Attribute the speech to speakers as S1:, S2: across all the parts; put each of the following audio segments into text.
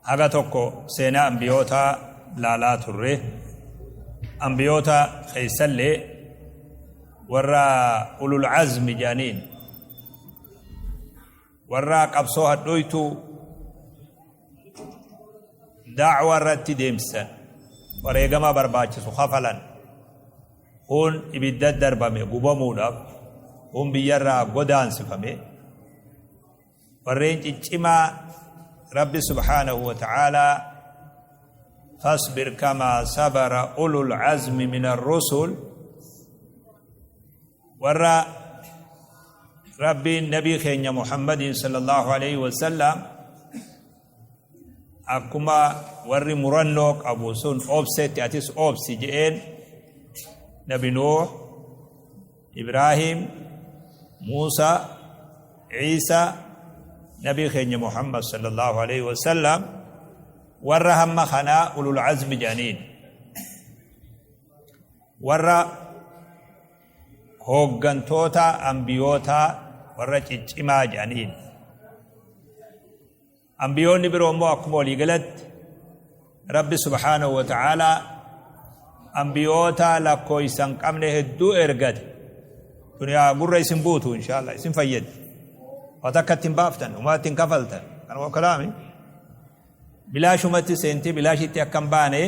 S1: Haga tokko seenaa ambiyootaa laalaa turre. Ambiyoota keeysallee warra ulul azmi jedhaniin, warra qabsoo hadhooytuu da'waa irratti deemsisan, wareegama barbaachisu kafalan, kun ibidda darbame gubamuudhaaf, kun biyyarraa godaansifame, warreen ciccimaa Rabbi subhaanahu wa ta'aalaa fasbir kamaa sabara ulul azmi min arrusul, warra Rabbiin nabii keenya Muhammadiin sallallahu alaihi wasallam akkuma warri murannoo qabu sun obsetti atis obsi je'een, Nabi Nuuh, Ibraahim, Muusa, Ciisa, nabii keenya Muhammad sallallahu alaihi wasallam, warra hamma kanaa ulul azmi jedhaniin, warra hooggantoota ambiyootaa, warra ciccimaa jedhaniin. Ambiyoonni biroo immoo akkuma waliigalatti Rabbi subhaanahu wa ta'aalaa ambiyoota lakkooysa hin qabne hedduu ergate. Duniyaa gurra isin buutu, inshaallah isin fayyaddi. Waa takka ittiin baaftan, umaa ittiin kafaltan. Kanuma kalaami. Bilaashumatti seentii bilaashitti akka hin baane,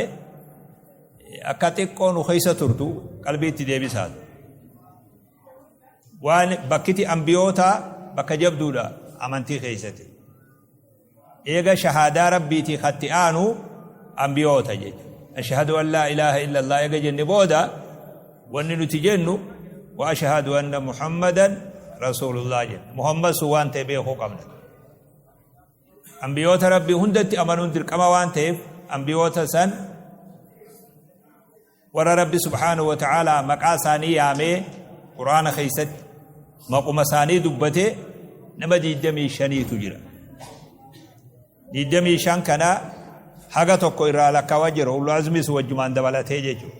S1: akka xiqqoo nu keessa turtu qalbii itti deebisaatu. Waan bakkiti ambiyootaa bakka jabduudha amantii keessatti. Eega shahaadaa Rabbiitii katti aanu ambiyoota jechuudha. Ashhadu an laa ilaaha illallah eega jenne booda wanni nuti jennu wa ashhadu anna Muhammadan rasuulullah jenna. Muhammad sun waan ta'e beekuu qabna. Ambiyoota Rabbii hundatti amanuun dirqama waan ta'eef, ambiyoota san warra Rabbi subhaanahu wa ta'aalaa maqaa isaanii yaamee Qur'aana keessatti maquma isaanii dubbatee nama 25tu jira. 25 kana haga tokko irraa lakkaawaa jira. Ulul azmis wajjumaan dabalatee jechuudha.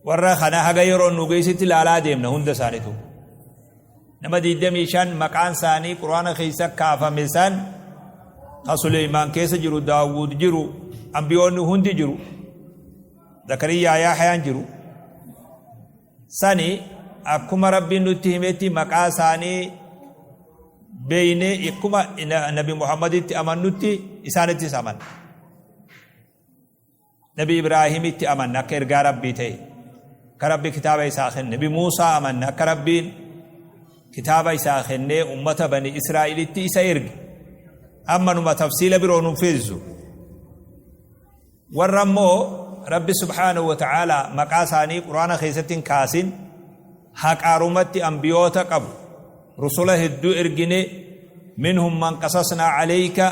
S1: Warra kana haga yeroo nu geessitti ilaalaa deemna hunda isaaniitu. Nama 25 maqaan isaanii Qur'aana keessa kaafame san, ka Suleymaan keessa jiru, Daawud jiru, ambiyoonni hundi jiru, Zakariyaa, Yaahyaan jiru. Sani akkuma Rabbiin nutti himetti maqaa isaanii beeynee, akkuma Nabi Muhammaditti amannutti isaanittis amanna. Nabi Ibraahimitti amanna akka ergaa Rabbii ta'e, akka Rabbi kitaaba isaa kenne. Nabi Muusaa amanna akka Rabbiin kitaaba isaa kennee ummata Bani Israa'ilitti isa erge. Amma numa tafsiila biroo nun feesisu. Warra immoo Rabbi subhaanahu wa ta'aalaa maqaa isaanii Quraana keessatti hin kaasin, haqaarumatti ambiyoota qabu, rusula hedduu ergine, minhum man qasasnaa alayka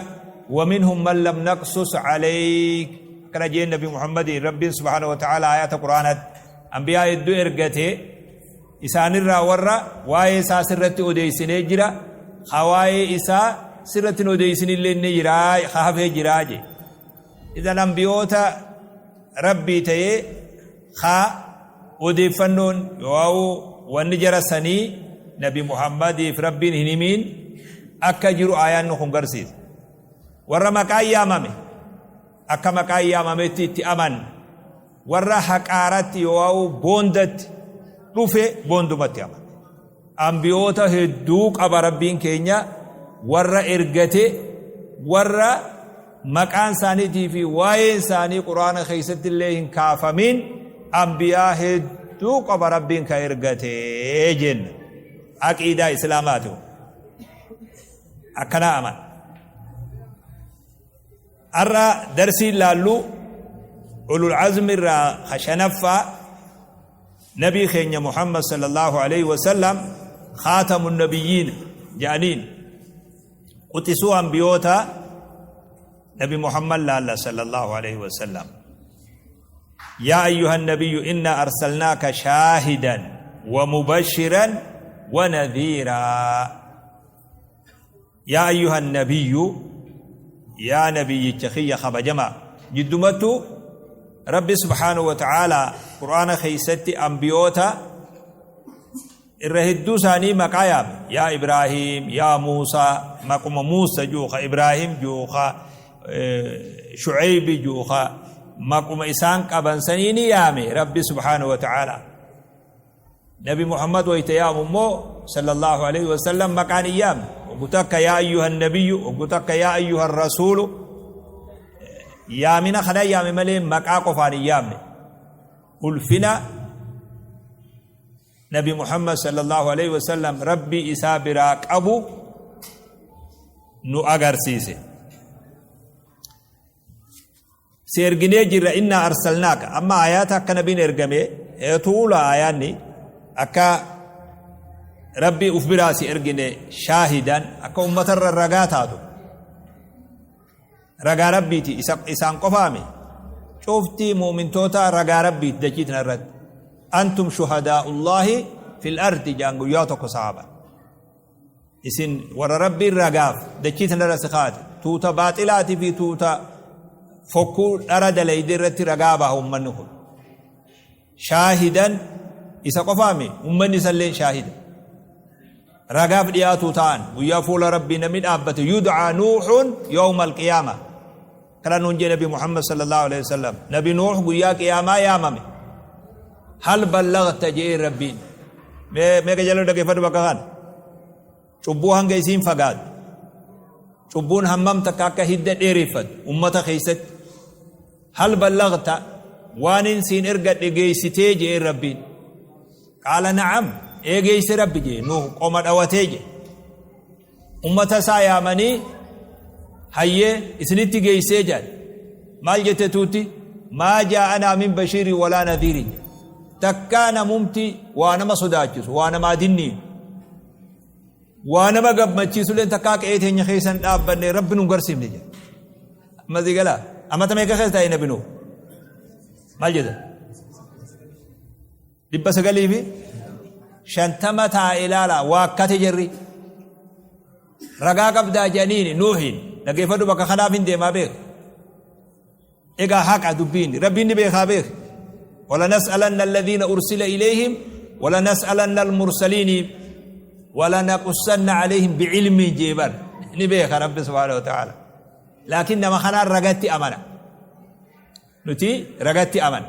S1: wa minhum man lam naqsus alayk, akkana jeen Nabi Muhammadiin Rabbiin subhaanahu wa ta'aalaa ayata Quraanatti ambiyaa hedduu ergate, isaanirraa warra waa'ee isaa sirratti odeessinee jira, ka waa'ee isaa sirratti hin odeessinillee ni jira, ka hafee jiraa jee. Idan ambiyoota Rabbii ta'ee ka odeeffannoon yoo wanni jara sanii Nabi Muhammadiif Rabbiin hin himiin akka jiru aayaanni kun garsiisa. Warra maqaan yaamame akka maqaan yaamametti itti amanna. Warra haqaaratti yoo boondatti dhufe boondumatti amanna. Ambiyoota hedduu qaba Rabbiin keenya warra ergate, warra maqaan isaaniitii fi waa'een isaanii Qur'aana keessatti illee hin kaafamin ambiyaa hedduu qaba Rabbiin ka ergate jenna. Aqiidaa Islaamaati. Akkana aman. Har'a darsiin laallu ulul azmi irraa ka shanaffaa, nabii keenya Muhammad sallallahu alaihi wasallam, khaatamu nabiyyiin jedhaniin, quxisuu ambiyoota Nabi Muhammad laalla sallallahu alaihi wasallam. Yaa ayyuha nabiyyu inna arsalnaaka shaahidan wa mubashiran wa nadhiiraa. Yaa ayyuha nabiyyu, yaa nabiyyicha kiyya kabajamaa. Jiddumattu Rabbi subhaanahu wa ta'aalaa Qur'aana keessatti ambiyoota irra hedduu isaanii maqaa yaame. Yaa Ibraahim, yaa Muusaa, maquma Muusa juuka, Ibraahim juuka, Shucaybi ji'u ka maquma isaan qaban saniini yaame Rabbi subhaanahu wa ta'ala. Nabi Muhammad wayta yaamu immoo sallallahu alaihi wasallam maqaan hin yaamne. Oggu takka yaa ayyuhan nabiyyu, oggu takka yaa ayyuhan rasuulu. Yaamina kana yaame malee maqaa qofaan hin yaamne. Ulfina Nabi Muhammad sallallahu alaihi wasallam Rabbi isaa biraa qabu nu agarsiise. Si erginee jirra, innaa arsalnaaka. Amma ayaata akka nabiin ergame tuula, ayaanni akka Rabbi uf biraa si ergine, shaahidan, akka ummatarra ragaa taatu. Ragaa Rabbiiti isaan qofaami. Cufti mu'mintoota ragaa Rabbiiti dachii tana irratti. Antum shuhadaa'ullaahi fil ardi jaan guyyaa tokko sahaaba. Isin warra Rabbiin ragaaf dachii tana irra si kaate. Tuuta baaxilaatii fi tuuta fokkuu dhara dalayde irratti ragaa baha ummanni kun. Shaahidan isa qofaami, ummanni isallee shaahida. Ragaaf dhiyaatu ta'an guyyaa fuula Rabbii namni dhaabbate, yud'aa Nuuxun yawma alqiyaama. Kana nuun jee Nabi Muhammad sallallahu alaihi wasallam. Nabi Nuux guyyaa qiyaamaa yaamame. Hal ballagta jee Rabbiin. Mee qajeeloo dhaggeeffadhu bakka kana. Cubbuu hanga isiin fagaattu. Cubbuun hammam takka akka hidda dheereffattu ummata keessatti. Hal ballagta, waanin siin ergadhe geessitee jee Rabbiin. Qaala na'am, ee geesse Rabbi jee. Nuux qoma dhawatee jee. Ummata isaa yaamanii, hayyee isinitti geessee jedhan. Maal jette tuutti? Maa jaa'anaa min bashiirin walaa nadhiirin. Takkaa namumti waa nama sodaachisu, waa namaa dinniinu, waa nama gammachiisu illee takkaa qe'ee teenya keessa hin dhaabbanne, Rabbi nu garsiifne jedha. Amma sii galaa? Amata meeqa keessa taa'e Nabi Nuh? Maal jedha? 950 taa'e ilaala, waakkate jarri. Ragaa qabdaa jedhaniini Nuuhiin. Dhaggeeffadhu, bakka kanaaf hin deemaa beeka. Egaa haqa dubbiin Rabbiin ni beekaa beeka. Walanas'alanna alladhiina ursila ilayhim walanas'alanna almursaliini walanaqussanna alayhim bi'ilmiin jeebar ni beeka Rabbi subhaanahu wa ta'ala. Laakiin nama kanaan ragatti amana. Nuti ragatti amana.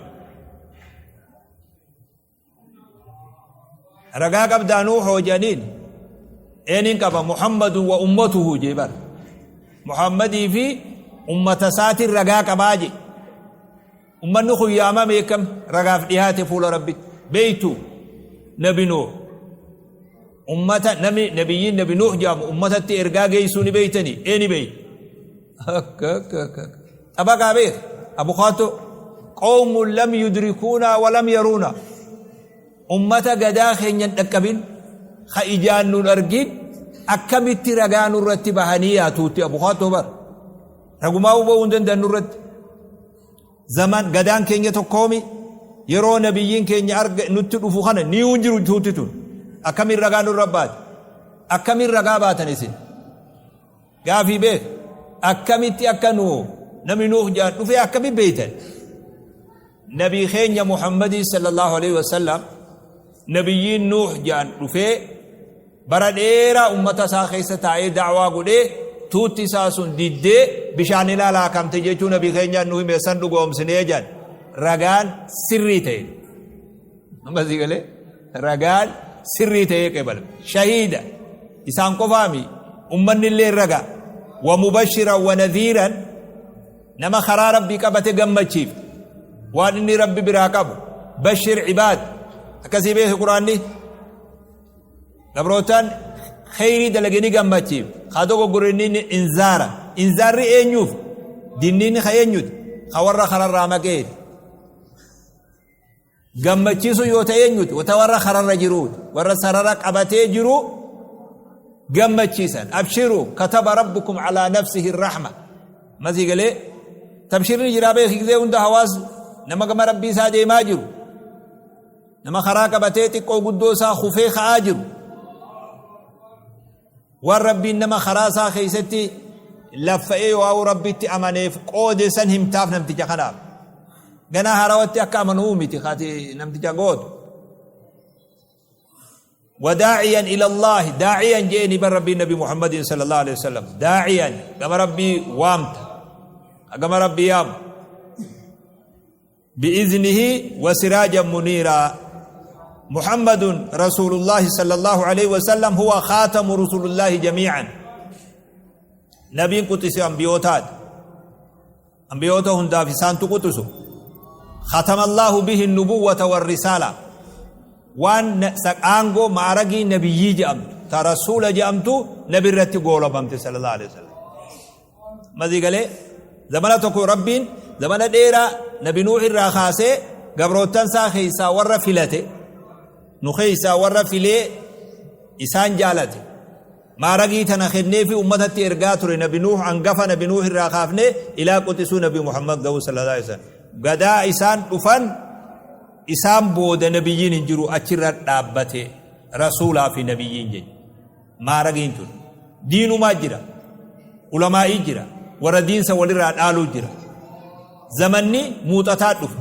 S1: Ragaa qabdaa Nuuhoo jedhaniin, eeniin qaba, Muhammadu wa ummatuhu jee bar. Muhammadii fi ummata isaatiin ragaa qabaa jee. Ummanni kun yaamame akkam ragaaf dhiyaate fuula Rabbitti. Beeytu, Nabi Nuuh. Ummata nami nabiyyiin Nabi Nuuh jedhamu ummatatti ergaa geessuu ni beeytanii? Ee, ni beeytu. Akka akka akka. Xabaqaa beek. Abukaatoo. Qawmun lam yudrikuuna wa lam yaruuna. Ummata gadaa keenya hin dhaqqabin, ka ijaan nun argin, akkamitti ragaa nurratti bahanii yaatuutti abukaatoo bar. Ragumaa bahuu hin danda'an nurratti. Zaman gadaan keenya tokkoomi, yeroo nabiyyiin keenya arga nutti dhufu kana ni hin jiru tuutti tun. Akkamiin ragaa nurra baate? Akkamiin ragaa baatan isin? Gaafii beek. Akkamitti akka nu namni Nuuh jedhan dhufee akkamitti beeytan? Nabii keenya Muhammadii sallallahu alaihi wasallam nabiyyiin Nuuh jedhan dhufee bara dheeraa ummata isaa keessa taa'ee da'waa godhee, tuutti isaa sun diddee bishaan ilaalaa kamte jechuu nabii keenyaan nu hime san dhugoomsinee jedhan, ragaan sirrii ta'e. Amma sii galee, ragaan sirrii ta'ee qeebalame. Shahiida isaan qofaami, ummanni illee raga. Wa mubashiran wa nadhiiran, nama karaa Rabbii qabate gammachiifte waan inni Rabbi biraa qabu. Bashir cibaad akkasii beeki, Quraanni gabrootaan kheyrii dalage ni gammachiif, haa dogoggore inni inzaara. Inzaarri eenyuuf? Dinniin ka eenyuti? Ka warra kararraa maqeeti. Gammachiisu yoo ta'e eenyuti? Wata warra kararra jiruuti. Warra sarara qabatee jiru gammachiisan. Abshiru, kataba rabbukum alaa nafsihi rahma. Masii galee, tabshirri jiraa beeki. Gizee hunda hawaas nama gama Rabbii isaa deemaa jiru, nama karaa qabatee xiqqoo guddoo isaa kufee ka'aa jiru, waan Rabbiin nama karaa isaa keessatti laffa'ee yoo Rabbitti amaneef qoode san himtaaf. Namticha kanaaf ganaa harawatti akka amanuu miti kaati namticha gootu. وداعيا إلى الله، داعيا جئني بر ربي النبي محمد صلى الله عليه وسلم، داعيا كما ربي وامت. Gama Rabbii yaamu. بإذنه وسراجا منيرا. محمد رسول الله صلى الله عليه وسلم هو خاتم رسول الله جميعا. نبي قدس أنبيوتات أنبيوتهم دافسان تقدسوا. ختم الله به النبوة والرسالة. وان سقانغو معرقي نبيي جأمت ترسول جأمت نبي رتي قولوا بمت صلى الله عليه وسلم. ماذا قال؟ زمانتك ربين زمان ديرا نبي نوح الراخاسي قبروتان ساخيسا ور فلته نخيسا ور فلي إسان جالته ما رقيتنا خدني في أمتي إرقاتر نبي نوح أنقف نبي نوح الراخافني إلى قدسو نبي محمد صلى الله عليه وسلم. قدا إسان أفن إسان بود نبيين انجرو أچر دابته رسولا في نبيين جي ما رقيتن دين ما جرا علماء جرا وردين سولي رادالو جرا. زمني موتاتا دف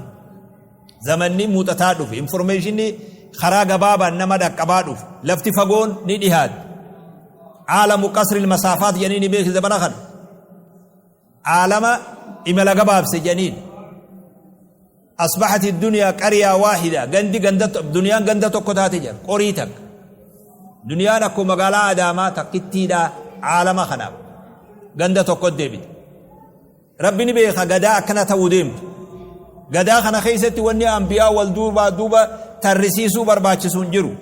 S1: زمني موتاتا دف انفورميشن خرا غبابا نما دقبا دف لفتي فغون ني ديهاد عالم قصر المسافات يعني بيخ زمن خن عالم إملا غباب سجنين. أصبحت الدنيا قرية واحدة غندي غندت دنيا غندت كوتاتي جر قريتك دنيا نكو مغالا اداما تكتيدا عالم خنا غندت كودبي ربي نبيخ غدا كنا توديم غدا خنا خيستي وني انبياء والدوبا دوبا ترسيسو برباچسون جرو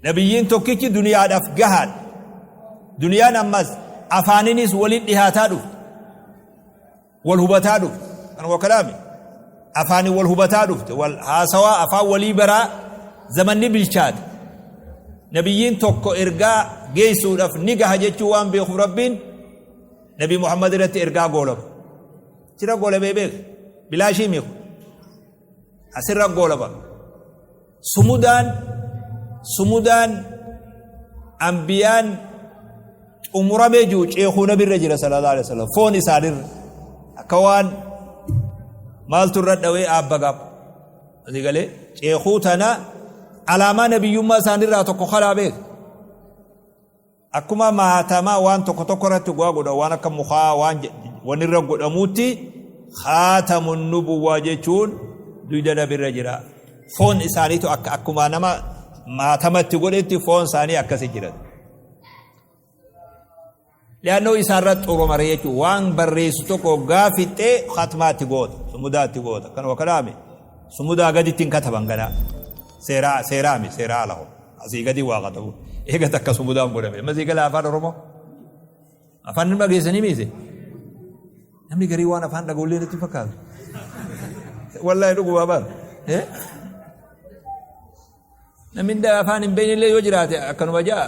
S1: نبيين توكيكي دنيا داف غهاد دنيا نمز افانينيس ولين ديهاتا دو والهبتا دو انا وكلامي افاني والهبتا دو والحاسوا افا ولي برا زمني بالشاد نبيين توكو ارغا جيسو داف نيغا جچو وان بيخ ربين نبي محمد رت ارغا غولب ترى غولب بيك بلا شيء ميخ اسر غولب سمودان سمودان انبيان عمره بيجو چيخو نبي رجل صلى الله عليه وسلم فوني سالر كوان مال ترد دوي ابغاب ازي قال چيخو تنا علامه نبي ما سانيرا تو خلا بيك akkuma maatamaa waan tokko tokko irratti gu'aa godha waan akka mukaa waan wanirra godhamuutti khaatamun nubuwwaa jechuun duyda nabirra jira. Foon isaaniitu akka akkuma nama maatamatti godhetti foon isaanii akkasi jira. Li'annoo isaarra xurumare jechuun waan barreessu tokko gaafixxee khatmaatti goota sumudaatti goota kan wakalaame sumudaa gaditti hin kataban ganaa seeraa seeraami seeraa ala asii gadi waa katabu. Eega takka sumudaan godhame masii gala afaan Oromoo afaan nama geessanii miise namni garii waan afaan dhagollee natti fakkaatu wallaahi dhuguma baal namni afaan hin beeknellee yoo jiraate akkanuma ja'a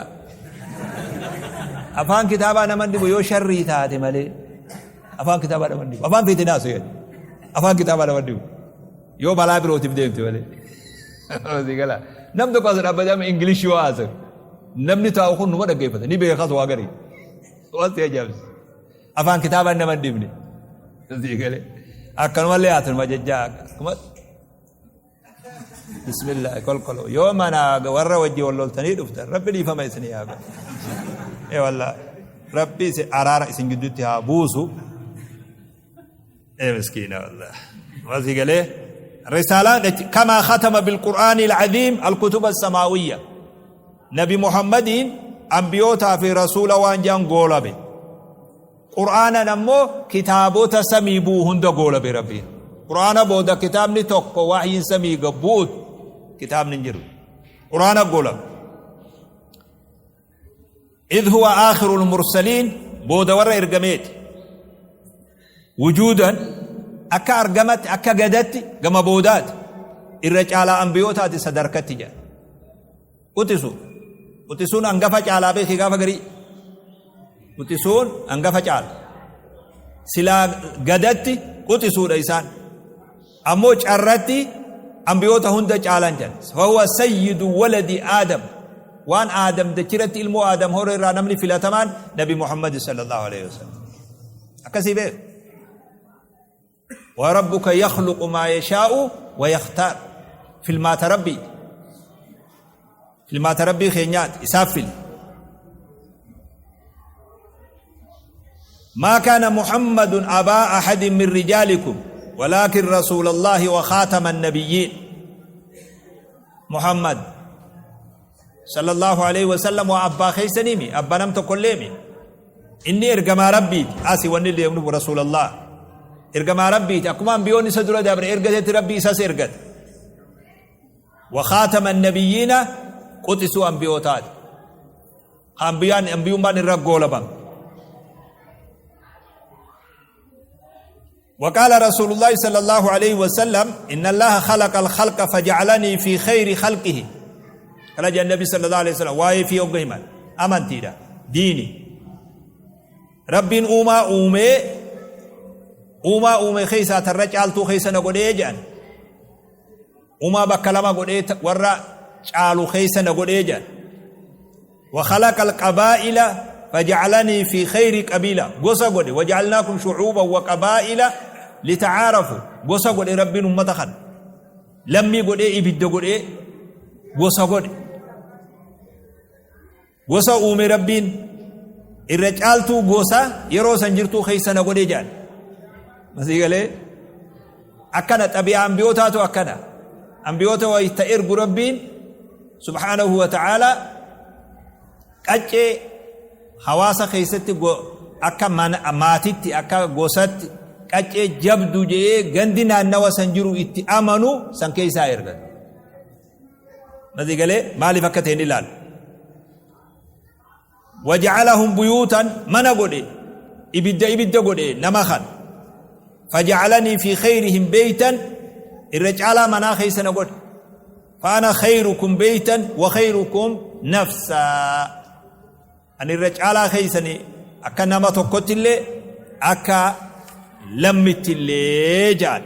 S1: afaan kitaabaa nama dhibu yoo sharrii taate malee afaan kitaabaa nama dhibu afaan fiitinaa su'e afaan kitaabaa nama dhibu yoo balaa birootiif deemte malee masii gala nam tokko as dhaabbatee Ingilishii yoo haasa'u namni taa'u kun numa dhaggeeffata ni beekas waa garii waan si ajaa'ibsiisa afaan kitaabaan nama hin dhibne akkanumallee haasuma jajjaa akkuma bismillah kolkolo yoo mana warra wajji wal loltanii dhuftan rabbi dhiifama isinii haa godhu ee wallaahi rabbi isin araara isin gidduutti haa buusu ee miskiina wallaahi wasii galee رسالة كما ختم بالقرآن العظيم الكتب السماوية نبي محمد أنبيوتا في رسول وانجان قولبي قرآن نمو كتابو تسمي بو هند قولبي ربي قرآن بودا كتاب نتوك وحي سمي قبوت كتاب ننجر قرآن قولب إذ هو آخر المرسلين بودا ور إرقميت وجودا أكا أرقمت أكا قدت قم بودات الرجال أنبيوتا تسدركت جا قتسو قتسون أنقفج على بيخي قافة قري قتسون أنقفج على سلا قدت قتسو رئيسان أموج أردتي أنبيوتا هند جالان جن فهو سيد ولد آدم وان آدم دكرت إلمو آدم هو رانمني في الأتمان نبي محمد صلى الله عليه وسلم أكسي بيه وربك يخلق ما يشاء ويختار في الماتربي في الماتربي خينيات يسافل. ما كان محمد أبا أحد من رجالكم ولكن رسول الله وخاتم النبيين. محمد صلى الله عليه وسلم وأبا خيسنيمي أبا نمت كليمي إني إرجما ربي آسي وني اللي يمنو رسول الله إرجما ربي أكما أنبيوني سدر دابر إرجت ربي إساس إرجت وخاتم النبيين قدسوا أنبيوتات أنبيان أنبيون بان الرب قولبا. وقال رسول الله صلى الله عليه وسلم إن الله خلق الخلق فجعلني في خير خلقه. قال النبي صلى الله عليه وسلم واي في أقهما أمنتي دا ديني رب أوما أومي أوما أومي خيسا ترجعلتو خيسا نقول إيجان أوما بكلمة قول إيه ورا جعلو خيسا نقول إيجان. وخلق القبائل فجعلني في خير قبيلة قصة قولي وجعلناكم شعوبا وقبائل لتعارفوا قصة قولي ربي أمتخن لمي قولي إبد قولي قصة قولي قصة أمي ربين الرجالتو قصة يروسا جرتو خيسا نقولي جان مسيح قالي أكنت أبي أنبيوتاتو أكنا أنبيوتا ويتئرق ربين سبحانه وتعالى قجي hawaasa keessatti akka maatitti akka gosatti qaccee jabdu jedhee gandi naannawa san jiru itti amanu san keessaa ergatu. Masii galee maaliif akka ta'e ni ilaala. Waja'alahum buyuutan mana godhe ibidda ibidda godhe nama kan faja'alanii fi khayrihim beeytan irra caalaa manaa keessa na godhe. Faana khayrukum beeytan wa khayrukum nafsaa. Ani irra caalaa keeysanii akka nama tokkotti illee akka lammitti illee jedhan.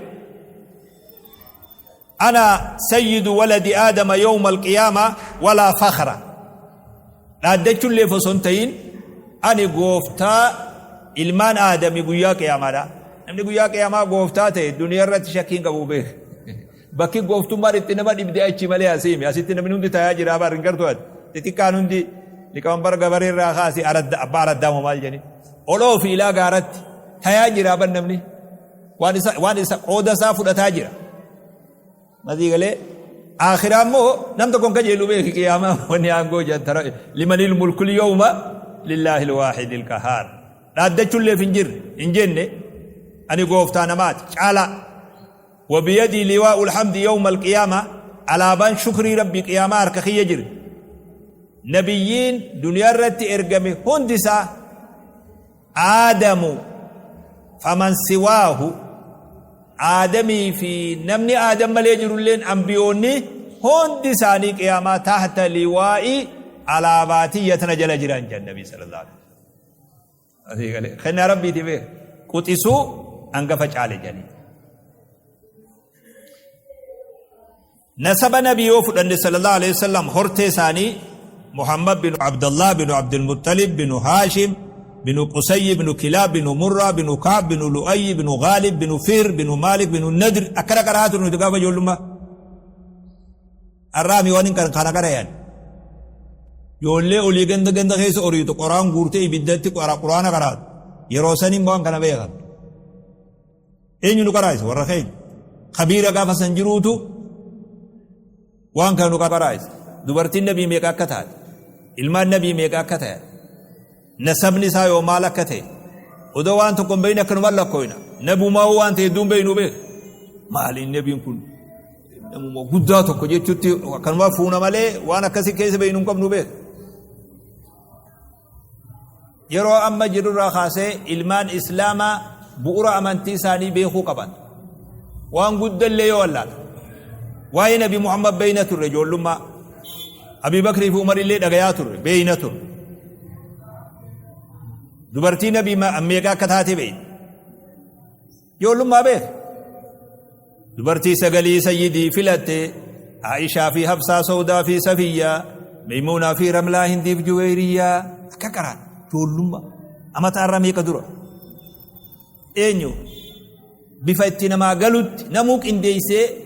S1: Ana sayyidu waladi aadama yawma alqiyaama walaa fakhra. Dhaaddachullee osoo hin ta'in ani gooftaa ilmaan aadami guyyaa qiyaamaadha. Namni guyyaa qiyaamaa gooftaa ta'e duniyaa irratti shakkiin qabu beeka. Bakki gooftummaan itti nama dhibde achi malee asiimi. Asitti namni hundi taa'aa jira abaar hin gartuu ati. Xixiqqaan hundi liqaman gabaree irraa kaasi aradda abbaa araddaa moo maal jedhani oloo fi ilaa gaaratti tayaa jira ban namni waan isa qooda isaa fudhataa jira. Masii galee akhiraa immoo nam tokkoon kajeelu beeki qiyaamaa wanni aangoo jedhan tara limanil mulkul yawma lillaahi alwaahidil qahaar. Dhaaddachuulleef hin jirre hin jenne ani gooftaa namaati caalaa. وبيدي لواء الحمد يوم القيامة على بان شكري ربي قيامة أركخية جري. نبيين دنيا رت إرجمي هندسة آدم فمن سواه آدمي في نمني آدم مليجر لين أنبيوني هندساني قيامة تحت لوائي على باتي يتنجل جيران النبي صلى الله عليه وسلم. خلنا ربي تبيه قطسو أنقفج على جني. نسب نبي وفد صلى الله عليه وسلم هرتي ثاني محمد بن عبد الله بن عبد المطلب بن هاشم بن قصي بن كلاب بن مرة بن كعب بن لؤي بن غالب بن فير بن مالك بن النضر أكرا كرات نتقابل يولما الرامي وانين كان كان كريان يولي أولي جند جند خيس أريد قرآن قرتي بدأت قرآن قرات يروسني ما كان بيغان إن ينقرأ ورخين خبيرة قافة سنجروتو وان كانوا قرأ دبرتي النبي ميقا كتات ilmaan nabii meeqa akka ta'e nasabni isaa yoo maal akka ta'e odoo waan tokko hin beekne akkanuma lakkoofna nabumaa waan ta'e hedduun beeknu beek maali nabiin kun namuma guddaa tokko jechuutti akkanuma fuuna malee waan akkasii keessa beeknu hin qabnu beek. Yeroo amma jirurraa kaasee ilmaan islaamaa bu'uura amantii isaanii beekuu qaban waan guddallee yoo wallaala waa'ee nabi Muhammad beeyna turre ijoollummaa أبي بكر في عمر اللي دغيا تر بين تر دبرتي نبي ما أميكا كتاتي بين يقول ما بيه دبرتي سغلي سيدي فلت عائشة في حفصة سودا في سفية ميمونة في رملة هندي في جويرية ككرات يقول ما أما تعرمي كدرة إنيو بفتنا ما قالت نموك إنديسي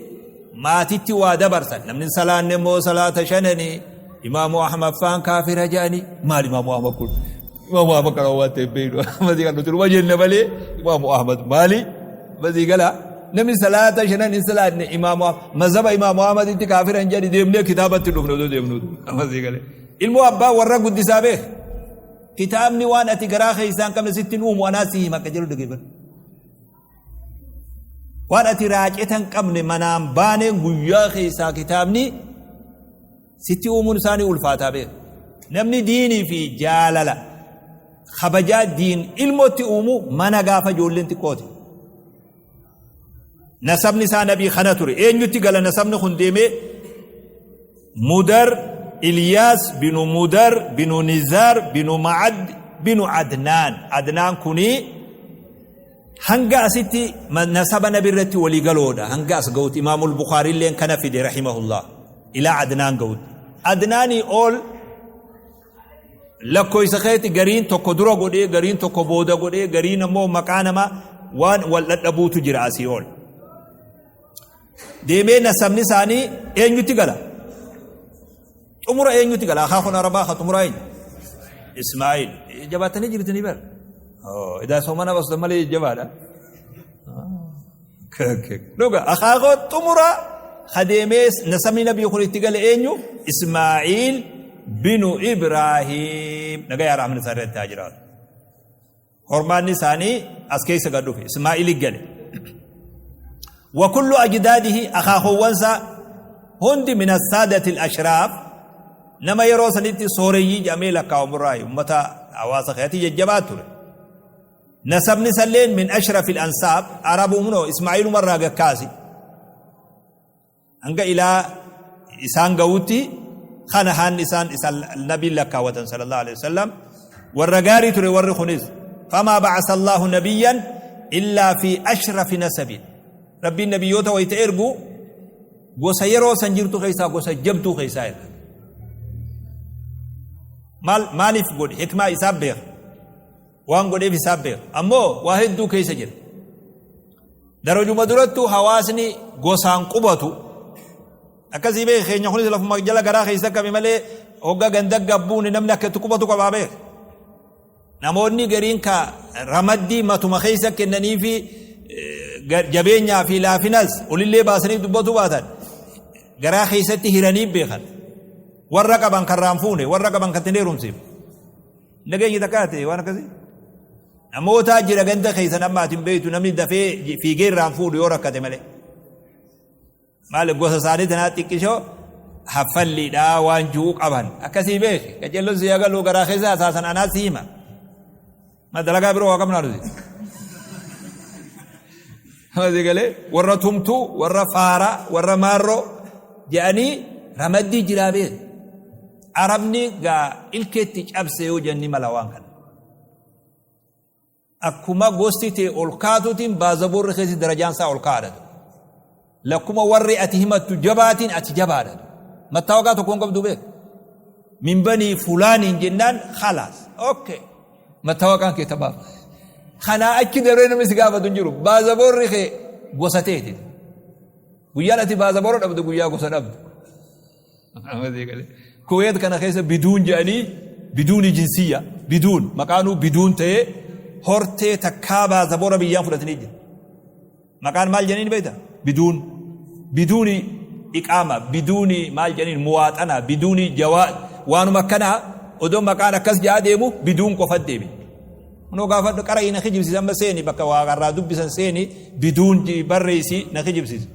S1: ما تتي وادبرسن نمن صلاة نمو صلاة شنني إمام أحمد فان كافر جاني ما الإمام أحمد كل Imaamu Ahmad kana waan ta'e beeknu. Amasii kan nuti numa jenna malee Imaamu Ahmad maali? Amasii gala namni salaata shanan hin salaanne Imaamu mazhaba Imaamu Ahmaditti kaafira hin jedhi deemnee kitaabatti dhufne odoo deemnuutu. Amasii galee. Ilmoo abbaa warra guddisaa beek. Kitaabni waan ati garaa keessaa hin qabne sitti hin uumu anaa si hima akka jedhu dhageeffadhu. Waan ati raaceta hin qabne manaan baaneen guyyaa keessaa kitaabni sitti uumuun isaanii ulfaataa beeku. Namni diinii fi jaalala kabajaa diin ilmootti uumu mana gaafa ijoolleen xiqqooti. Nasabni isaa nabii kana ture. Eenyutti gala nasabni kun deemee Mudar Ilyaas binu Mudar binu Nizaar binu Ma'ad binu Adnaan. Adnaan kunii hanga asitti nasaba nabi irratti walii galoodha. Hanga as ga'utti Imaamul Bukaarii illeen kana fide rahimahullah. Ilaa Adnaan ga'utti. Adnaanii ol Lakkoysa keeti gariin tokko dura godhee gariin tokko booda godhee gariin ammoo maqaa namaa waan wal dhadhabuutu jira asii ol. Deemee nasabni isaanii eenyutti gala? Xumura eenyutti gala? Akaakun Arabaa ka xumura eenyu? Ismaa'il. Jabaatanii jirtanii bara. Idaa soomana basuta malee jabaadha. Dhuga akaakoo xumura kadeemee nasabni nabii kun itti gale eenyu? Ismaa'iil binu Ibraahiim. Nagayaa rahmanni isaa irratti haa jiraatu. Hormaanni isaanii as keessa gad dhufe Ismaa'iili gale. Wa kullu ajdaadihi akaakoowwansaa hundi min assaadati al-ashraaf nama yeroo sanitti sooreyyii jedhamee lakkaa'amurraa ummata hawaasa keessatti jajjabaa ture. Nasabni isalleen min ashrafil ansaab arabumunoo ismaa'iilumarraa gakkaasi hanga ilaa isaan ga'utti kana haanni isaan isaan nabiin lakkaawwatan sallallahu alaihi wasallam warra gaarii ture warri kunis famaa ba'asa Allahu nabiyyan illaa fi ashrafi nasabin rabbiin nabiyyoota wayita ergu gosa yeroo san jirtu keessaa gosa jabduu keessaa erga maal maaliif godhe hikmaa isaa beeka Waan godheef isaaf beeka. Ammoo waa hedduu keessa jira. Darajuma durattuu hawaasni gosaan qubatu akkasii beeka keenya kunis lafuma jala garaa keessa qabe malee hogga ganda gabbuuni namni akka itti qubatu qabaa beeka. Namoonni gariin ka ramaddii matuma keessa kennanii fi jabeenyaa fi laafinas olillee baasanii dubbatu baatan garaa keessatti hiranii beekan. Warra qaban kan raanfuune warra qaban kan ittiin heerumsiif. Nageenyi takkaa ta'e waan akkasii. Namootaa jira ganda keessan amma ati hin beektu namni dafee fiigee irraan fuudhu yoo rakkate malee. Maali gosa isaanii tanaa xiqqishoo haffalliidhaa waan ji'uu qaban akkasii beeki qajeelloon si agaluu garaa keessa hasaasan anaa si hima. Ma dalagaa biroo waa qabnaa nuti. Hawasi galee warra tumtuu warra faaraa warra maarroo jedhanii ramaddii jiraa beeku. Arabni gaa ilkeetti cabse yoo jenni mala waan kana. Akkuma gosti tee ol kaatuutiin baazaboorri keessi darajaan isaa ol kaadhatu. Lakkuma warri ati himattu jabaatiin ati jabaadha. Mattaawaqaa tokko hin qabdu beeku. Min banii fulaaniin jennaan khalaas. Okay. Mattaawaqaan kee tabaaf. Kanaa achi dabree namni si gaafatu hin jiru. Baazaboorri kee gosa teeti. Guyyaan ati baazaboora dhabdu guyyaa gosa dhabdu. Kuweet kana keessa biduun jedhanii biduuni jinsiyya biduun maqaanuu biduun ta'ee hortee takkaa baazaboora biyyaan fudhatanii jira. Maqaan maal jedhaniin beekta? Biduun. Biduuni iqaama, biduuni maal jedhaniin muwaaxana, biduuni jawaa waanuma akkanaa odoo maqaan akkas jedhaa deemu biduun qofa deebi. Kunoo gaafa qara'ii na kijibsiisa amma seeni bakka waaqarraa dubbisan seeni biduun barreessi na kijibsiisa.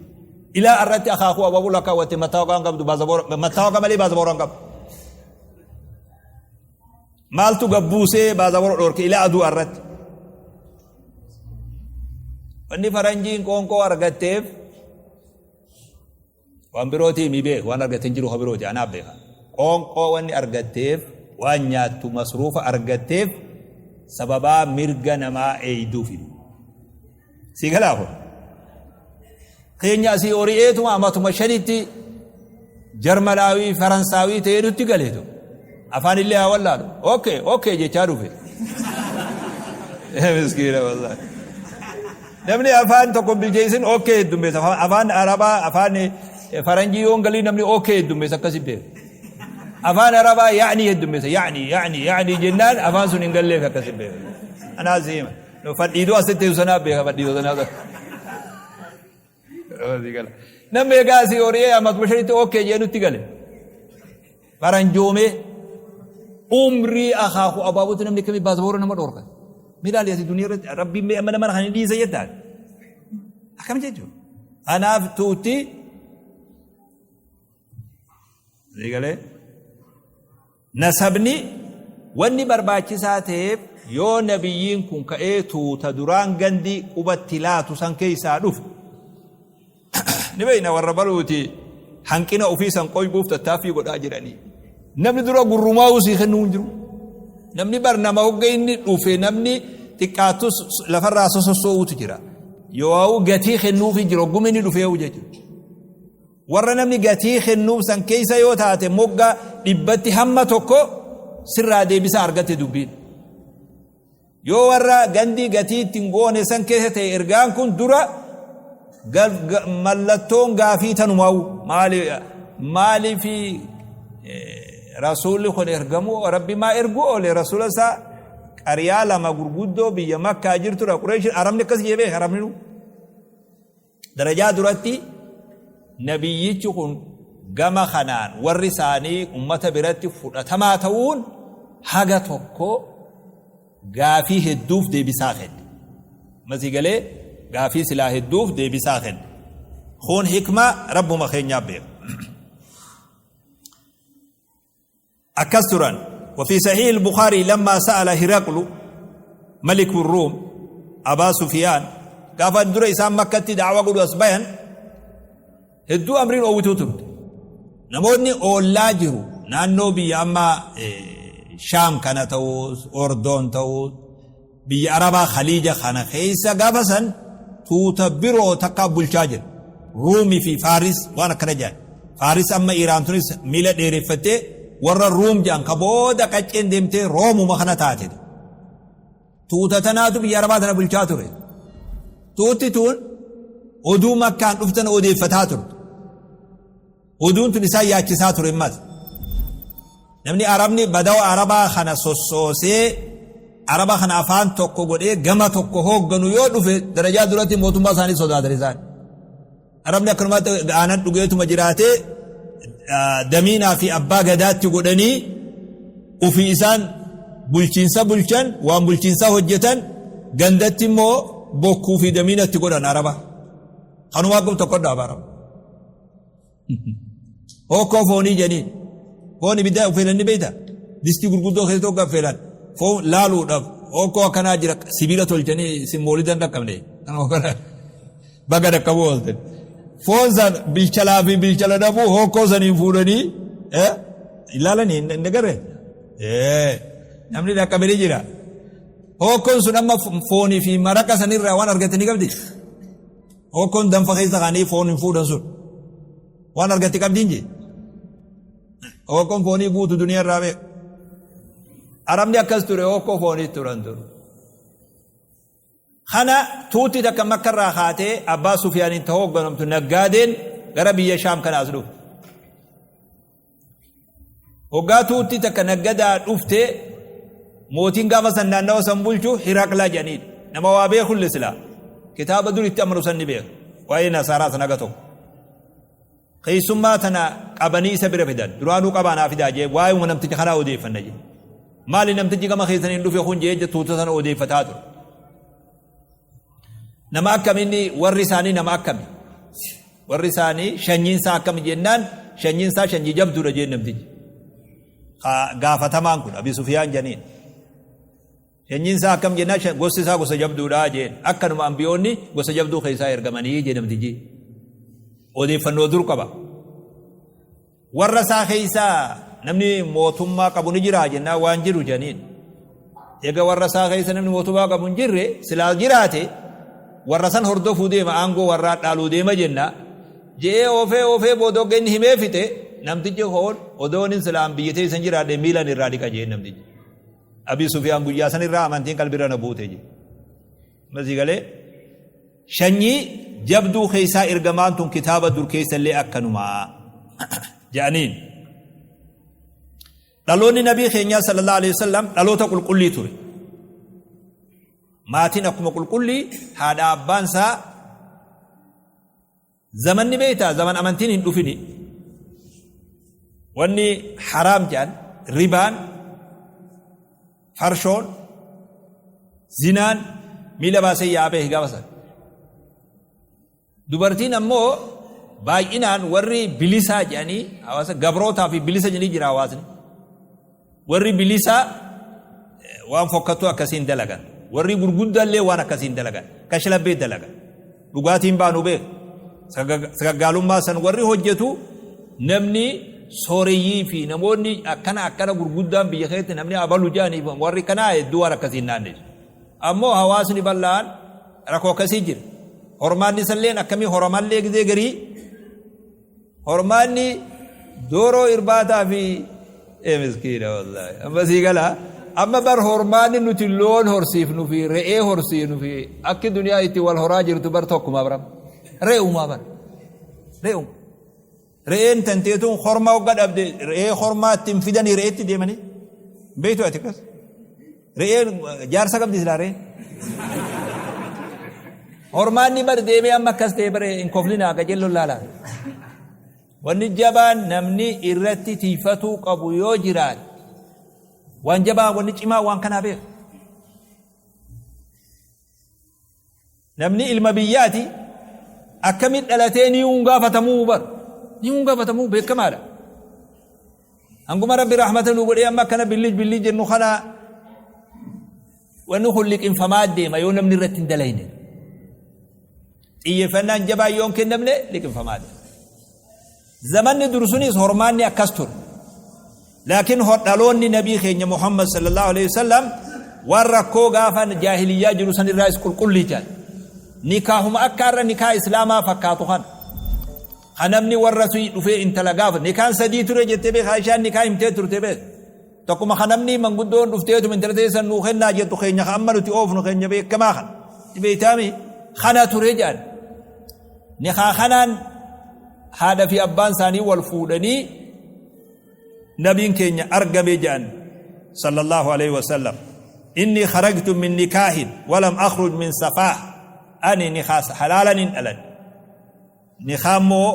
S1: Ilaa irratti akaakuu ababuu lakkaawwatte mattaawaqaa hin qabdu mattaawaqa malee baazaboora hin qabdu. Maaltu gabbuusee baazaboora dhoorke ilaa aduu irratti. Wanni faranjiin qoonqoo argatteef waan birootii mi beeku waan argatte hin jiru ka birooti anaaf beeka. Qoonqoo wanni argatteef waan nyaattu masruufa argatteef sababaa mirga namaa eeyduufi. Sii galaa kun. Keenya asii ori'eetuma amatuma shanitti Jarmanaawii Faransaawii ta'ee nutti galeetu. Afaan illee haa wallaalu. Okay, okay jechaa dhufe. Miskiina wallaahi. Namni afaan tokko hin bilcheessin okay heddummeessa. Afaan Arabaa, afaan Faranjii yoon galii namni okay heddummeessa akkasi beeku. Afaan Arabaa yaa'nii heddummeessa. Yaa'nii yaa'nii yaa'nii jennaan afaan sun hin galleef akkas hin beeku. Anaa siima. Fadhiidoo asitti teessu sanaa beeka fadhiidoo sanaa. Namni egaa asii horiyee amatuma shanitti okkee jee nutti gale. Faranjoomee umrii akaaku abaabotti namni akkamii baasaboora nama dhoorka. Milaali asii duniyaa irratti rabbiin mee amma nama kan hin dhiisa jettaan. Akkam jechuudha. Kanaaf tuutti galee nasabni wanni barbaachisaa ta'eef yoo nabiyyiin kun ka'ee tuuta duraan gandi qubatti laatu san keessaa dhufe ni beekna warra baluuti hanqina ofii san qoybuuf tattaaffii godhaa jiranii. Namni dura gurrumaa'uu sii kennuu hin jiru. Namni bar nama hogga inni dhufe namni xiqqaattus lafarraa sosossoo'uutu jira. Yoo gatii kennuufi jiru hogguma inni dhufee jechuudha. Warra namni gatii kennuuf san keessa yoo taate mogga dhibbatti hamma tokko sirraa deebisa argatte dubbiin. Yoo warra gandi gatii itti hin goone san keessa ta'e ergaan kun dura mallattoon gaafii tanumaa'u maali maaliifi rasuulli kun ergamuu rabbi maa erguu oole rasuula isaa qariyaa lama gurguddoo biyya makkaa jirtudha qureeshin arabni akkas jee beeka arabni nu Darajaa duratti nabiyyichi kun gama kanaan warri isaanii ummata biratti fudhatamaa ta'uun haga tokko gaafii hedduuf deebisaa kenne. Masii galee gaafii silaa hedduuf deebisaa kenne. Kun hikmaa rabbuma keenyaa beeka. Akkas turan. وفي صحيح البخاري لما سأل هرقل ملك الروم أبا سفيان قافا در إسان مكة دعوة قدو أسبيان هدو أمرين أوتو ترد namoonni oollaa jiru naannoo biyya amma shaam kana ta'us ordoon ta'us biyya arabaa khaliija kana keessa gaafa san tuuta biroo takka bulchaa jira ruumii fi faaris waan akkana jedhan faaris amma iraan tunis miila dheereffattee warra ruum jedhan ka booda qacceen deemtee roomuma kana taate tuuta tanaatu biyya arabaa tana bulchaa ture tuutti tun oduu makkaan dhuftan odeeffataa turte Oduun tun isaan yaachisaa ture immas. Namni Arabni badawa Arabaa kana sossoosee Araba kana afaan tokko godhee gama tokko hoogganu yoo dhufe darajaa duratti mootummaa isaanii sodaatan isaan. Arabni akkanumatti aanan dhugeetuma jiraatee damiinaa fi abbaa gadaatti godhanii ofii isaan bulchiinsa bulchan waan bulchiinsaa hojjetan gandatti immoo bokkuu fi damiinatti godhan Araba. Kanumaa kun tokko dhaaba Araba. Hokkoo foonii jedhaniin. Foon ibiddaa affeelan ni beektaa? Distii gurguddoo keessatti hogga affeelan. Foon laaluudhaaf hokkoo akkanaa jira sibiila tolchanii isin moolidan dhaqqabne. Baga dhaqqabuu ooltan. Foon san bilchalaa fi bilchala dhabuu hokkoo saniin fuudhanii ilaalanii hin agarre. Namni dhaqqabe ni jira. Hokkoon sun amma foonii fi maraqa sanirraa waan argatte ni qabdi. Hokkoon danfa keessa kaanii foon hin fuudhan sun. Waan argatte qabdiin jee. Hokkoon foonii guutu duniyaa irraa beeku. Arabni akkas ture hokkoo foonii turan ture. Kana tuutti takka makka irraa kaatee abbaa Sufiyaaniin ta hoogganamtu naggaadeen gara biyya Shaam kana as dhufte. Hoggaa tuutti takka naggadaa dhufte mootiin gaafa san naannawa san bulchu Hiraqlaa jedhaniin nama waa beekulle silaa kitaaba dur itti amanu san ni beeka waa'ee nasaaraa san haga tokko. Keessummaa tana qabanii isa bira fidan duraanuu qabaa naa fidaa jee waa'ee namticha kanaa odeeffanna jee. Maali namtichi gama keessaniin dhufe kun jee tuuta sana odeeffataa ture. Nama akkami inni warri isaanii nama akkami? Warri isaanii shanyiin isaa akkami jennaan shanyiin isaa shanyii jabduudha jeen namtichi. Gaafatamaan kun Abi Sufiyaan janiin. Shanyiin isaa akkam jennaan gosti isaa gosa jabduudha jeen. Akkanuma ambiyoonni gosa jabduu keessaa ergamanii jee namtichi. Odeeffannoo dur qaba. Warra isaa keeysaa namni mootummaa qabu ni jiraa jennaan waan jiru jedhaniin. Eega warra isaa keessa namni mootummaa qabu hin jirre silaa jiraate warra san hordofuu deema aangoo warraa dhaaluu deema jenna. Je'ee oofee oofee booda hogga inni himee fixe namtichi hoon odoonin silaan biyya teessan jiraadhe miilan irraa dhiqa jeen namtichi. Abii Sufiyaan guyyaa san irraa amantiin qalbirra na buute jee. Masii galee Shanyii jabduu keessaa ergamaan tun kitaaba dur keessallee akkanumaa jedhaniin. Dhaloonni nabii keenyaa sallallahu alaihi wasallam dhaloota qulqullii ture. Maatiin akkuma qulqullii haadha abbaan isaa zamanni beektaa zaman amantiin hin dhufini. Wanni haraam jedhan ribaan, farshoon, zinaan miila baasee yaa'aa beeki gaafa sana. Dubartiin ammoo baay'inaan warri bilisaa jedhanii hawaasa gabrootaa fi bilisa jedhanii jira hawaasni. Warri bilisaa waan fokkattuu akkasiin dalagan. Warri gurguddaallee waan akkasiin dalagan. Kashlabbee dalagan. Dhugaatiin baanu beeku. Sagaggaalummaa san warri hojjetu namni sooreyyii fi namoonni akkana akkana gurguddaan biyya keessatti namni abalu jedhaniif warri kanaa hedduu waan akkasiin naanneessu. Ammoo hawaasni bal'aan rakkoo akkasii jira. Hormaanni isalleen akkamii horamallee gizee garii hormaanni dooroo irbaataa fi ee miskiina wallaahi amma sii gala amma bar hormaanni nuti loon horsiifnu fi re'ee horsiifnu fi akki duniyaa itti wal horaa jirtu bar tokkuma bara re'umaa bar re'uma re'een tanteetuun horma hogga dhabde re'ee hormaa ittiin fidanii re'eetti deemanii beektu ati akkas Re'een jaarsa qabdi silaa re'een. Hormaanni bar deemee amma akkas ta'e bare hin koflinaa qajeelloon laalaa. Wanni jabaan namni irratti tiifatuu qabu yoo jiraate waan jabaa wanni cimaa waan kanaa beeku. Namni ilma biyyaati akkamitti dhalatee ni hun gaafatamuu bar ni hun gaafatamuu beekamaadha. Hanguma Rabbi rahmata nu godhee amma akkana billij billij jennu kana wanni kun liqinfamaa deema yoo namni irratti hin dalayne. Xiyyeeffannaan jabaa yoo hin kennamne liqinfamaa deema. Zamanni dur sunis hormaanni akkas ture. Laakiin dhaloonni nabii keenya Muhammad sallallahu alaihi wasallam waan rakkoo gaafa jaahiliyyaa jiru san irraayis qulqullii jedhan. Nikaahuma akka har'a nikaa Islaamaa fakkaatu kana. Ka namni warra sii dhufee intala gaafa nikaan sadii ture jettee beeka Aishaan nikaa himtee turte beeka. Tokkuma ka namni manguddoon dhufteetuma intala teessan nuu kennaa jettu keenya ka amma nuti oofnu keenya beekamaa kana. Beektaami kana ture jedhan. Nikaa kanaan haadha fi abbaan isaanii wal fuudhanii nabiin keenya argame jedhan sallallahu alaihi wasallam. Inni kharajtu min nikaahin walam akhruj min safaah. Ani nikaa halaalan hin dhalan. Nikaa immoo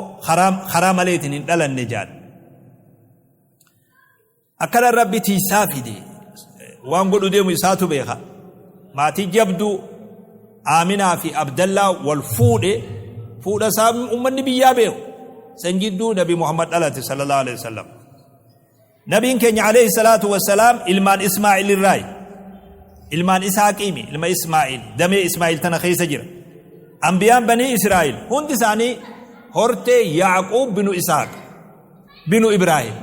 S1: karaa maleetiin hin dhalanne jedhan. Akkana Rabbi tiisaa fide waan godhu deemu isaatu beeka. Maatii jabduu Aaminaa fi Abdallaa wal fuudhe fuudha isaa ummanni biyyaa beeku. San jidduu Nabi Muhammad dhalate sallallahu alaihi wasallam. Nabiin keenya alayhi salaatu wassalaam ilmaan Ismaa'il irraayi. Ilmaan Isaaqiimi ilma Ismaa'il damee Ismaa'il tana keessa jira. Ambiyaan banii Israa'il hundi isaanii hortee Yaaquub binu Isaaq. Binu Ibraahim.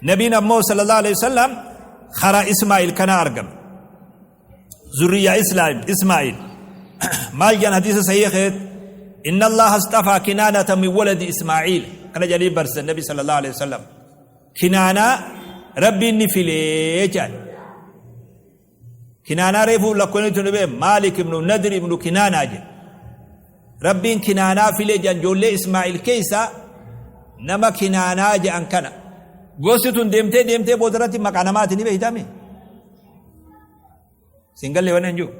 S1: Nabiin ammoo sallallahu alaihi wasallam karaa Ismaa'il kana argame. Zurriyaa Islaam Ismaa'il. Maal jedhan hadiisa sahih keessatti inna Allah astafaa kinaanata min waladi Ismaa'iil kana jedhanii barsiisan Nabi sallallahu alaihi wasallam. Kinaanaa Rabbiin ni filee jedhan. Kinaanaa reefuu lakkoofni tun dhibee Maalik ibnu Nadir ibnu Kinaanaa jedhe. Rabbiin Kinaanaa filee jedhan ijoollee Ismaa'il keessaa nama Kinaanaa jedhan kana. Gosti tun deemtee deemtee boodarratti maqaa namaati ni beektami. Siin gallee waan hin jiru.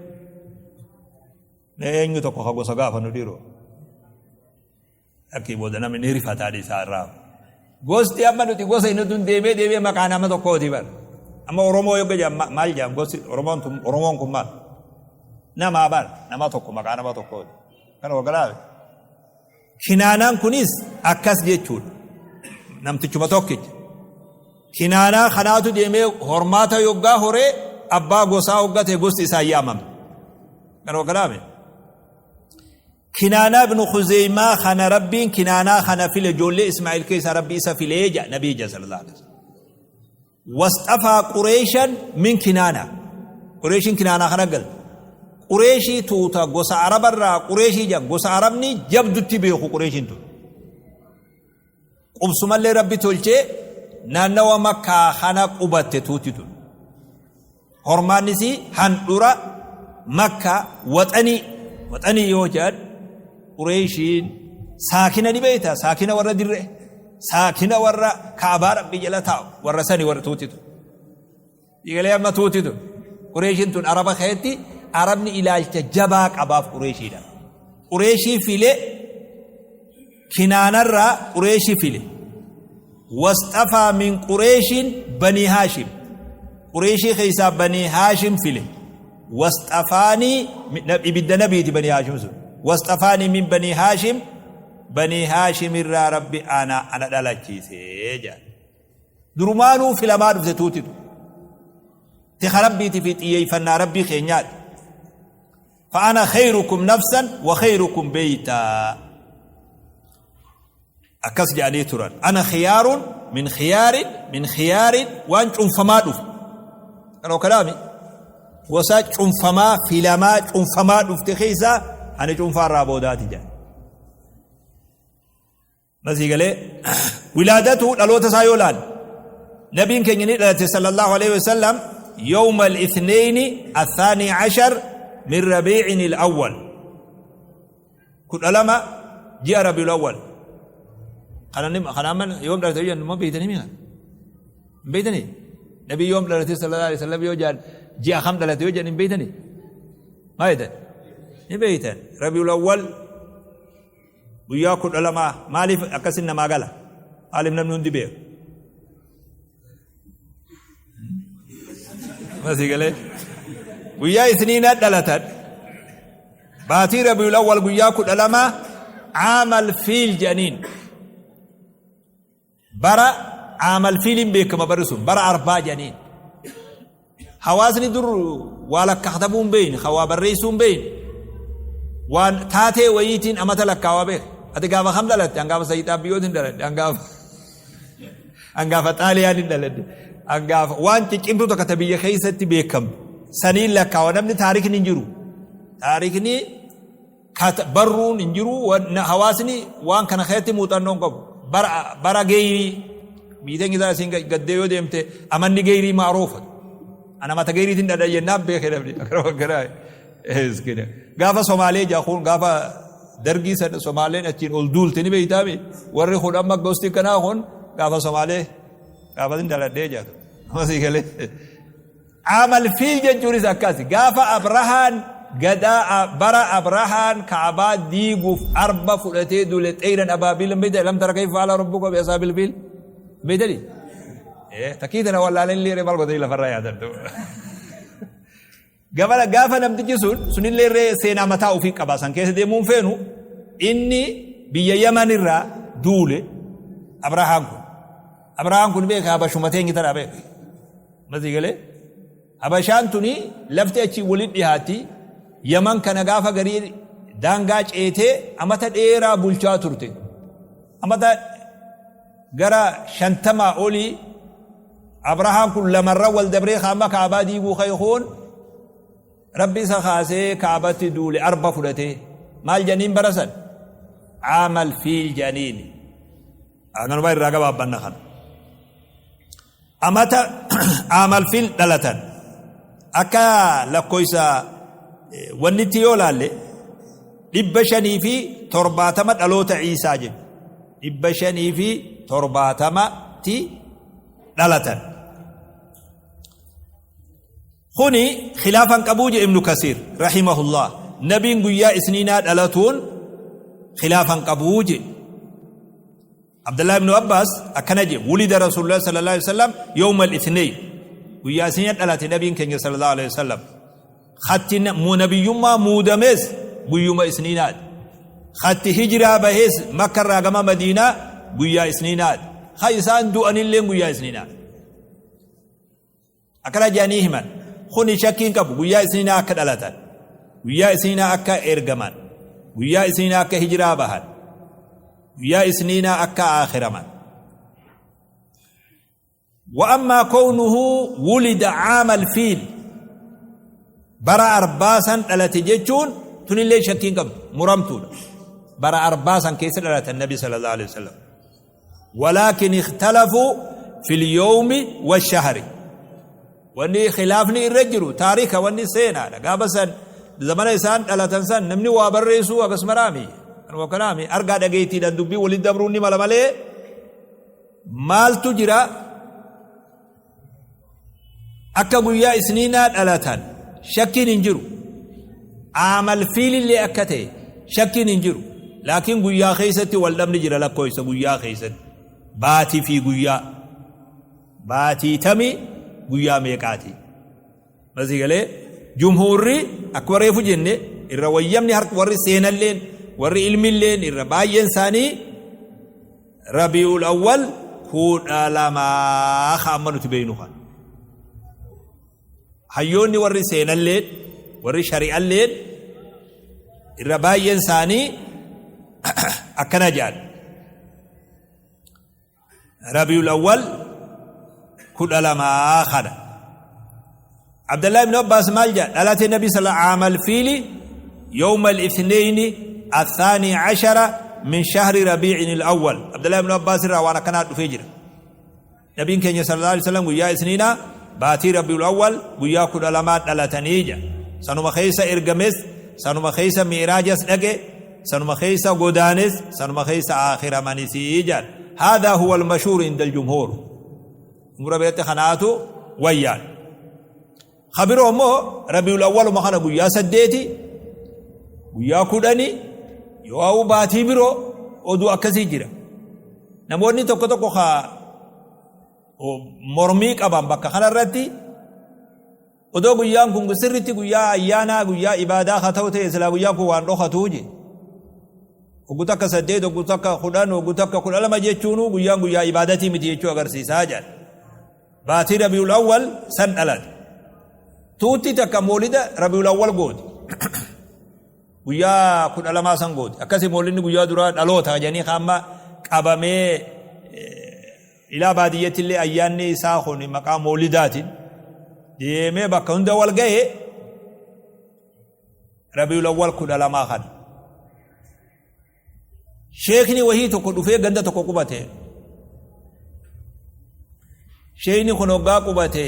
S1: Mee eenyu tokko ka gosa gaafa nu dhiiroo. Lakkii booda namni ni rifataa dhiisaa irraa. Gosti amma nuti gosa inni tun deemee deemee maqaa nama tokkooti bar. Amma Oromoo yoo jedhan maal jedhan gosti Oromoon tun Oromoon kun maal? Namaa bar nama tokko maqaa nama tokkooti. Kana wagalaame. Kinaanaan kunis akkas jechuudha. Namtichuma tokkicha. Kinaanaa kanaatu deemee hormaata yoggaa horee abbaa gosaa hoggate gosti isaa yaamame. Kana wagalaame. Kinaanaa ibnu Khuzeymaa kana Rabbiin Kinaanaa kana file ijoollee Ismaa'il keessaa Rabbi isa filee jedha Nabii jedha sallallahu alaihi wasallam. Wasxafaa Qureeshan min Kinaanaa. Qureeshiin Kinaanaa kana galte. Qureeshii tuuta gosa Arabarraa Qureeshii jedhan gosa Arabni jabdutti beeku Qureeshiin tun. Qubsumallee Rabbi tolchee naannawa Makkaa kana qubatte tuuti tun. Hormaannisii handhura Makkaa waxanii waxanii yoo jedhan Qureeshiin saakina ni beekta saakina warra dirree. Saakina warra Ka'abaa Rabbii jala taa'u warra sani warra tuutitu. Eegalee amma tuutitu. Qureeshiin tun Araba keessatti Arabni ilaalcha jabaa qabaaf Qureeshiidha. Qureeshii file, Kinaanarraa Qureeshii file. Wasxafaa min Qureeshiin Banii Haashim. Qureeshii keessaa Banii Haashim file. Wasxafaanii ibidda nabiiti Banii Haashim sun. Wasxafaanii min Banii Haashim, Banii Haashim irraa Rabbi ana dhalachiise jedha. Durumaanuu filamaa dhufte tuutitu. Tika Rabbiitii fi xiyyeeffannaa Rabbii keenyaati. Fa'ana khayrukum nafsan wa khayrukum beeytaa. Akkas jedhanii turan. Ana khiyaarun min khiyaarin min khiyaarin waan cunfamaa dhufe. Kanoo kalaami. Gosa cunfamaa filamaa cunfamaa dhufte keessaa ani cunfaa irraa boodaati jedhan. Masii galee wilaadatu dhaloota isaa yoo laalle nabiin keenya ni dhalate sallallahu alaihi wasallam yawma al-ithnaini athani ashar min rabiicin al-awwal 12 ji'a rabiul awwal kana amma yoom dhalate yoo jennu ma beeytanii mi'a hin beeytanii nabii yoom dhalate sallallahu alaihi wasallam yoo jedhan ji'a kam dhalate yoo jedhan hin beeytanii maa jettan ni beeytan rabiul awwal Guyyaa 12 maaliif akkasin namaa gala? Maaliif namni hundi beeku? Masii galee. Guyyaa isniina dhalatan baatii Rabiul Awwal guyyaa 12 caamal fiil jedhaniin bara caamal fiiliin beekama barri sun bara arbaa jedhaniin. Hawaasni dur waa lakkaa'atamuu hin beekne, kan waa barreessuu hin beekne, waan taatee wayiitiin amata lakkaawaa beeka. Ati gaafa kam dhalatte? An gaafa Sayyid Abiyyootiin dhaladhe, an gaafa an gaafa Xaaliyaaniin dhaladhe, an gaafa waan ciccimtuu takka ta biyya keessatti beekamtu saniin lakkaawa namni taarikni hin jiru. Taarikni barruun hin jiru, hawaasni waan kana keessatti muuxannoo hin qabu. Bara geeyrii biiteen isaa isiin gaddee yoo deemte amanni geeyrii maaruufa. Ana mata geeyriitiin dhadha jennaan beekee namni akkana akkanaa. Gaafa Somaalee jaakuun gaafa dargii sana Somaaleen achiin ol duulte ni beeytaami warri kun amma gosti kanaa kun gaafa Somaalee gaafa sin dhaladhee jaatu. Amma sii galee. Caamal fiil jechuunis akkasi. Gaafa Abrahaan gadaa bara Abrahaan Ka'abaa diiguuf arba fudhatee duule xeyran abaabiil hin beektan lam tara kayfa fa'ala rabbuka bi asaabil fiil hin beektanii? Takkii tana wallaaleen illee maal godhanii lafarraa yaadan. Gabala gaafa namtichi sun sunillee irree seenaa mataa ofii qaba san keessa deemuun feenu inni biyya Yaman irraa duule Abrahaan kun. Abrahaan kun beeka habashuma teenyi tana beeka. Masii galee Habashaan tuni lafti achii walitti dhihaatti Yaman kana gaafa garii daangaa ceetee amata dheeraa bulchaa turte. Amata gara 50 olii Abrahaan kun lamarra wal dabree kaama kaabaa diiguu ka'e kun Rabbi isa kaasee kaabatti duule arba fudhatee maal jedhaniin bara san caamal fiil jedhaniini. Kanuma irraa gabaabbanna kana. Amata aamal fil dhalatan akka lakkoysa wannitti yoo laalle 570 dhaloota Iisaa jedhu 570 ti dhalatan. Kuni khilaafan qabuu jedhe Ibnu Kasiir rahimahullah. Nabiin guyyaa isniinaa dhalatuun khilaafan qabuu jedhe. Abdullah ibn Abbas akkana jedhe wulida Rasulullah sallallahu alaihi wasallam yawma al-ithnayn guyyaa isniina dhalate nabiin keenya sallallahu alaihi wasallam khatti nabiyyummaa muudames guyyuma isniinaati khatti hijiraa bahees makka irraa gama madiinaa guyyaa isniinaati ka isaan du'anillee guyyaa isniinaati Akkana jedhanii himan. Kuni shakkii hin qabu. Guyyaa isniinaa akka dhalatan. Guyyaa isniinaa akka ergaman. Guyyaa isniinaa akka hijiraa bahan. Guyyaa isniinaa akka aakhiraman. Wa ammaa kownuhu wulida caamal fiil bara arbaa san dhalate jechuun tunillee shakkii hin qabdu muramtuudha. Bara arbaa san keessa dhalatan nabi sallallahu alaihi wasallam. Walaakin ikhtalafuu fil yawmi washahri. Wanni khilaafni irra jiru taarika wanni seenaadha. Gaafa san zamana isaan dhalatan san namni waa barreessuu akkas maraami. Kanuma kanaami argaa dhageettiidhaan dubbii walitti dabruun ni mala malee Maaltu jira? Akka guyyaa isniinaa dhalatan shakkiin hin jiru. Aamal fiilillee akka ta'e shakkiin hin jiru. Laakiin guyyaa keessatti wal dhabni jira lakkoofsa guyyaa keessatti. Baatii fi guyyaa. Baatii tamii guyyaa meeqaati? Masii galee jumhuurri akkuma reefu jenne irra wayyamni harka warri seenalleen warri ilmilleen irra baay'een isaanii Rabii'ul Awwal 12 ka amma nuti beeynu kana. Hayyoonni warri seenalleen warri shari'alleen irra baay'een isaanii akkana jedhan. Rabii'ul Awwal 12 kana. Abdallah ibn Abbas maal jedha? Dhalate Nabi sala aamal fiili yawma al-ithnayni الثاني عشر من شهر ربيع الأول. Abdallah ibn Abbas irraa waan akkanaa dhufee jira. Nabiin keenya sallallahu alaihi wasallam guyyaa isniina baatii Rabiul Awwal guyyaa 12 dhalatanii jedha. Sanuma keessa ergames, sanuma keessa mi'raajas dhaqe, sanuma keessa godaanes, sanuma keessa aakhiramanisi jedha. Haadhaa huwa al-mashhuur inda al-jumhuur. Jumhuura biratti kanaatu wayyaan. Ka biroo immoo Rabiul Awwaluma kana guyyaa 8, guyyaa 10 yoo baatii biroo oduu akkasii jira. Namoonni tokko tokko ka mormii qaban bakka kanarratti odoo guyyaan kun sirritti guyyaa ayyaanaa guyyaa ibaadaa haa ta'u ta'e silaa guyyaan kun waan dhokatuu je. Oggu takka 8, oggu takka 10, oggu takka 12 jechuun guyyaan guyyaa ibaadatii miti jechuu agarsiisaa jedha. Baatii Rabiul Awwal san dhalate. Tuutti takka moolida Rabiul Awwal gooti. Guyyaa 12 san gooti. Akkasii moolidni guyyaa duraa dhaloota jedhanii amma qabamee ilaa baadiyyeetti illee ayyaanni isaa kun maqaa moolidaatiin deemee bakka hunda wal ga'e Rabiul Awwal 12 kana. Sheekni wahii tokko dhufee ganda tokko qubate. Sheekni kun hoggaa qubate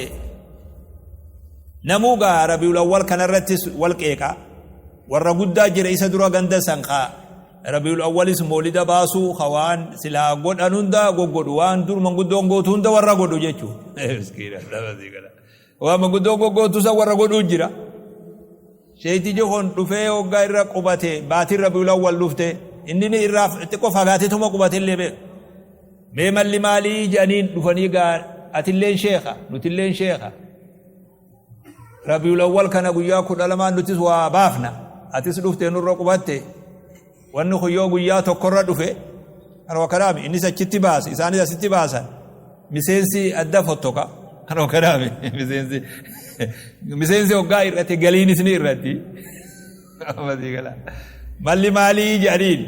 S1: namuu gaa Rabiul Awwal kanarrattis wal qeeqa. Warra guddaa jira isa dura ganda san kaa Rabiul Awwalis moolida baasuu ka waan silaa godhan hunda goggodhu waan dur manguddoon gootu hunda warra godhu jechuudha. Miskiina nama sii gala. Waan manguddoon goggootu san warra godhuu jira. Sheeytichi kun dhufee hoggaa irra qubate baatiin Rabiul Awwal dhufte inni ni irraa xiqqoo fagaateetuma qubate illee beeku. Mee malli maalii jedhaniin dhufanii gaa atilleen sheekha nutilleen sheekha. Rabiul Awwal kana guyyaa 12 nutis waa baafna atis dhuftee nurra qubatte wanni kun yoo guyyaa tokkorra dhufe kanuma kanaami innis achitti baase isaanis asitti baasan miseensi adda fottoka kanuma kanaami miseensi miseensi hoggaa hir'ate galiinis ni hir'atti malli maalii jedhaniin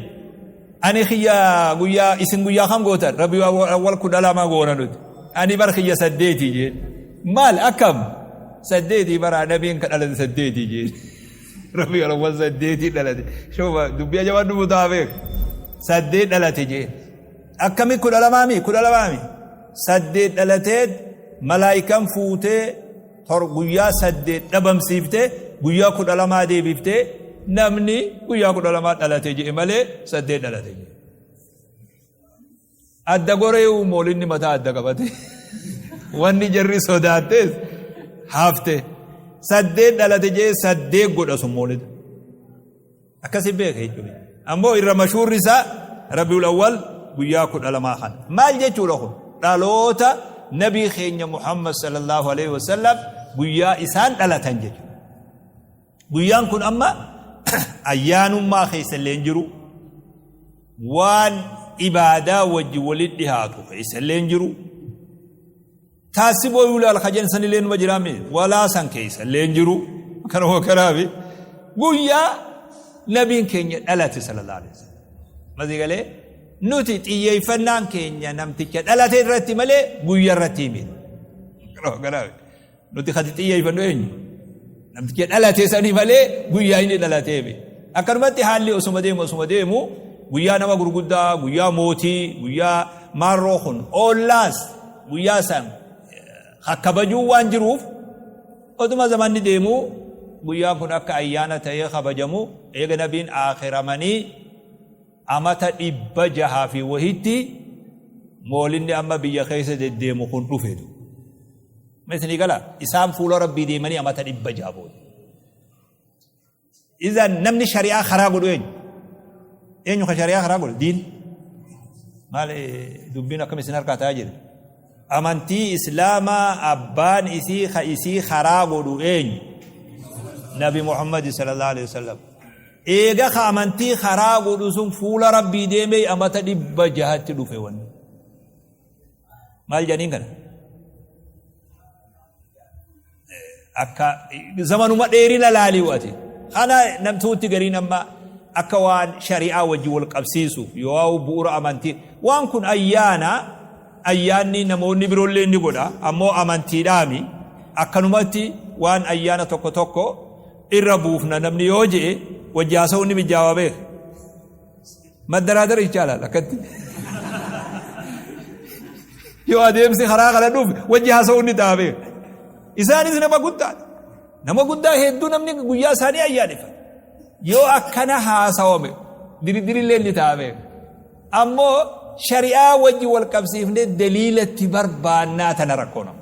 S1: ani kiyya guyyaa isin guyyaa kam gootan rabbi awwal 12 goona nuti ani bar kiyya 8 jeen maal akkam 8 bara nabiin ka dhalate 8 jeen Rabbi awwal 8 dhalate. Shuma dubbii ajabaa dhufu ta'a beek. 8 dhalate jee. Akkami 12 mi 12 mi. 8 dhalatee malaayikaan fuutee tor guyyaa 8 dhabamsiiftee guyyaa 12 deebiftee namni guyyaa 12 dhalate jee malee 8 dhalate jee. Adda goree moolinni mataa adda qabate. Wanni jarri sodaattes hafte. 8 dhalate jee 8 godha sun moolida. Akkasi beeka jechuudha. Ammoo irra mashuurri isaa Rabiul Awwal guyyaa 12 kana. Maal jechuudha kun? Dhaloota nabii keenya Muhammad sallallahu alaihi wasallam guyyaa isaan dhalatan jechuudha. Guyyaan kun amma ayyaanummaa keessa illee hin jiru. Waan ibaadaa wajji walitti dhihaatu keessa illee hin jiru. Taasiboo yuulaal kajan san illee numa jiraame walaa san keessa illee hin jiru. Kanuma kanaafi guyyaa nabiin keenya dhalate sallallahu alaihi wasallam. Masii galee nuti xiyyeeffannaan keenya namticha dhalate irratti malee guyyaa irratti miti. Kanuma kanaafi. Nuti kan xiyyeeffannu eenyu? Namticha dhalate sanii malee guyyaa inni dhalatee miti. Akkanumatti haalli osuma deemu osuma deemu guyyaa nama gurguddaa, guyyaa mootii, guyyaa maarroo kun oollaas guyyaa san kabajuu waan jiruuf oduma zamanni deemu guyyaan kun akka ayyaana ta'ee kabajamu eega nabiin aakiramanii amata 600 fi wahitti. Moolinni amma biyya keessa deddeemu kun dhufe. Isinii gala isaan fuula Rabbii deemanii amata 600 booda. Izan namni shari'aa karaa godhu eenyu? Eenyu ka shari'aa karaa godhu? Diin. Maal dubbiin akkam isin harkaa ta'aa jira? Amantii Islaamaa abbaan isii ka isii karaa godhu eenyu? Nabi Muhammad sallallahu alaihi wasallam. Eega ka amantii karaa godhu sun fuula Rabbii deemee amata 600tti dhufe wanni. Maal jedhaniin kana? Akka zamanuma dheerina laalii ati. Kana namtuutti gariin amma akka waan shari'aa wajji wal qabsiisuuf yoo bu'uura amantii waan kun ayyaana ayyaanni namoonni biroollee ni godha ammoo amantiidhaami akkanumatti waan ayyaana tokko tokko irra buufna namni yoo je'e wajji haasa'uun ni mijaawaa beeka. Maddaraadara ይቻላል akkatti. Yoo adeemsi karaa kana dhufe wajji haasa'uun ni ta'a beeka. Isaanis nama guddaadha. Nama guddaa hedduu namni guyyaa isaanii ayyaaneffata. Yoo akkana haasawame diridirillee ni ta'a beeka. Ammoo shari'aa wajji wal qabsiifnee daliilatti barbaannaa tana rakkoo nama.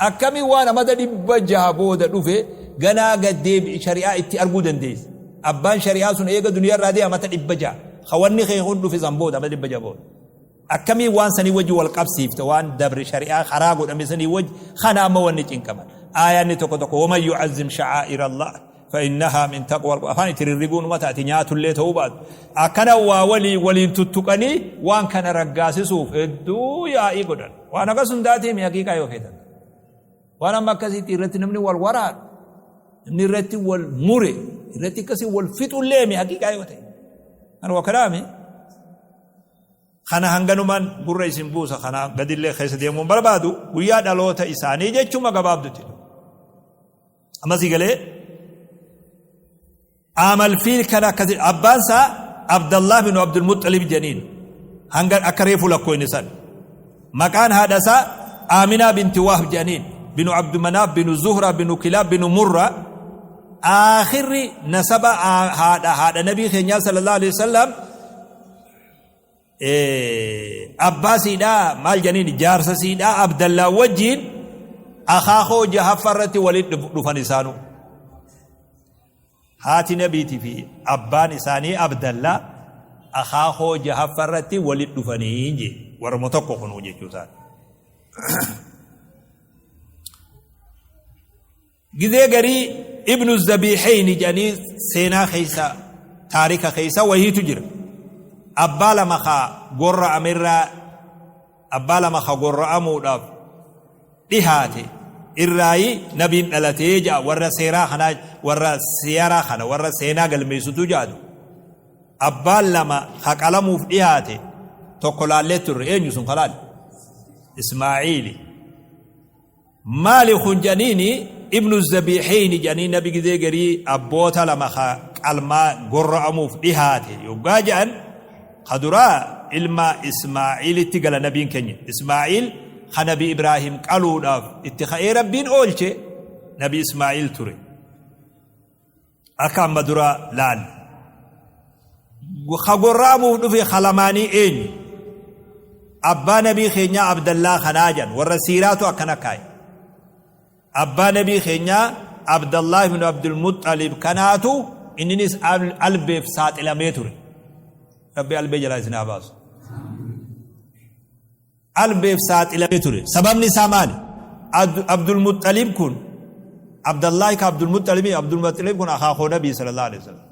S1: Akkamiin waan amata 600 booda dhufe ganaa gad deebi'i shari'aa itti arguu dandeessa. Abbaan shari'aa sun eega duniyaa irraa deeme amata 600. Ka wanni kee kun dhufe san booda amata 600 booda. Akkamiin waan sanii wajji wal qabsiifta waan dabre shari'aa karaa godhame sanii wajji kana amma wanni cinqaman. Aayaanni tokko tokko waman yu'azzim sha'aa'ira Allah fa'innahaa min taqwal afaan itti rirriguun uma taati nyaatullee ta'uu baatu. Akkana waa walii waliin tuttuqanii waan kana raggaasisuuf hedduu yaa'ii godhan. Waan akkas hundaatii mi haqiiqaa yoo feetan. Waan amma akkasitti irratti namni wal waraanu, namni irratti wal mure, irratti akkasii wal fixullee mi haqiiqaa yoo ta'e. Kan waa kanaami kana hanganumaan gurra isin buusa kana gadillee keessa deemuun barbaadu guyyaa dhaloota isaanii jechuma gabaabdutti. Amma si galee aamal fiil kana akkasi abbaan isaa Abdallah bin Abdul Muxxalib jedhaniin hanga akka reefu lakkooyne san maqaan haadha isaa Aaminaa binti Wahb jedhaniin binu Abdu Manaaf binu Zuhra binu Kilaab binu Murra aakhirri nasaba haadha haadha nabii keenyaa sallallahu alaihi wasallam Abbaa siidhaa maal janiin jaarsa siidhaa Abdallaa wajjiin akaakoo jahaffa irratti walitti dhufan isaanuu. Haati nabiitii fi abbaan isaanii Abdallaa akaakoo jahaffa irratti walitti dhufanii jee warma tokko kunuu jechuu isaati. Gizee garii Ibnu Zabiixeyni jedhanii seenaa keessa taarika keessa wahiitu jira. Abbaa lama ka gorra'amerraa abbaa lama ka gorra'amuudhaaf dhihaate irraayi nabiin dhalatee ja'a warra seeraa kanaa warra siyaraa kana warra seenaa galmeessutu ja'atu. Abbaan lama ka qalamuuf dhihaate tokko laallee turre eenyu sun kalaal Ismaa'iili. Maali kun jedhaniini ibnu zabiixeyni jedhanii nabi gizee garii abboota lama ka qalmaa gorra'amuuf dhihaate yoggaa jedhan ka duraa ilma Ismaa'iilitti gala nabiin keenya Ismaa'iil ka nabi Ibraahim qaluudhaaf itti ka'ee rabbiin oolche nabi Ismaa'iil ture. Akka amma dura laalle. Ka gorra'amuuf dhufe ka lamaanii eenyu? Abbaa nabii keenyaa Abdallaa kanaa jedhan warra siiraatu akkana kaaye. Abbaa nabii keenyaa Abdallaa ibn Abdulmuxalib kanaatu inninis albeef saaxilamee ture. Rabbi albee jalaa isin haa baasu. Albeef saaxilamee ture. Sababni isaa maali? Abdulmuxalib kun Abdallahi ka Abdulmuxalibi Abdulmuxalib kun akaakoo Nabii sallallahu alaihi wasallam.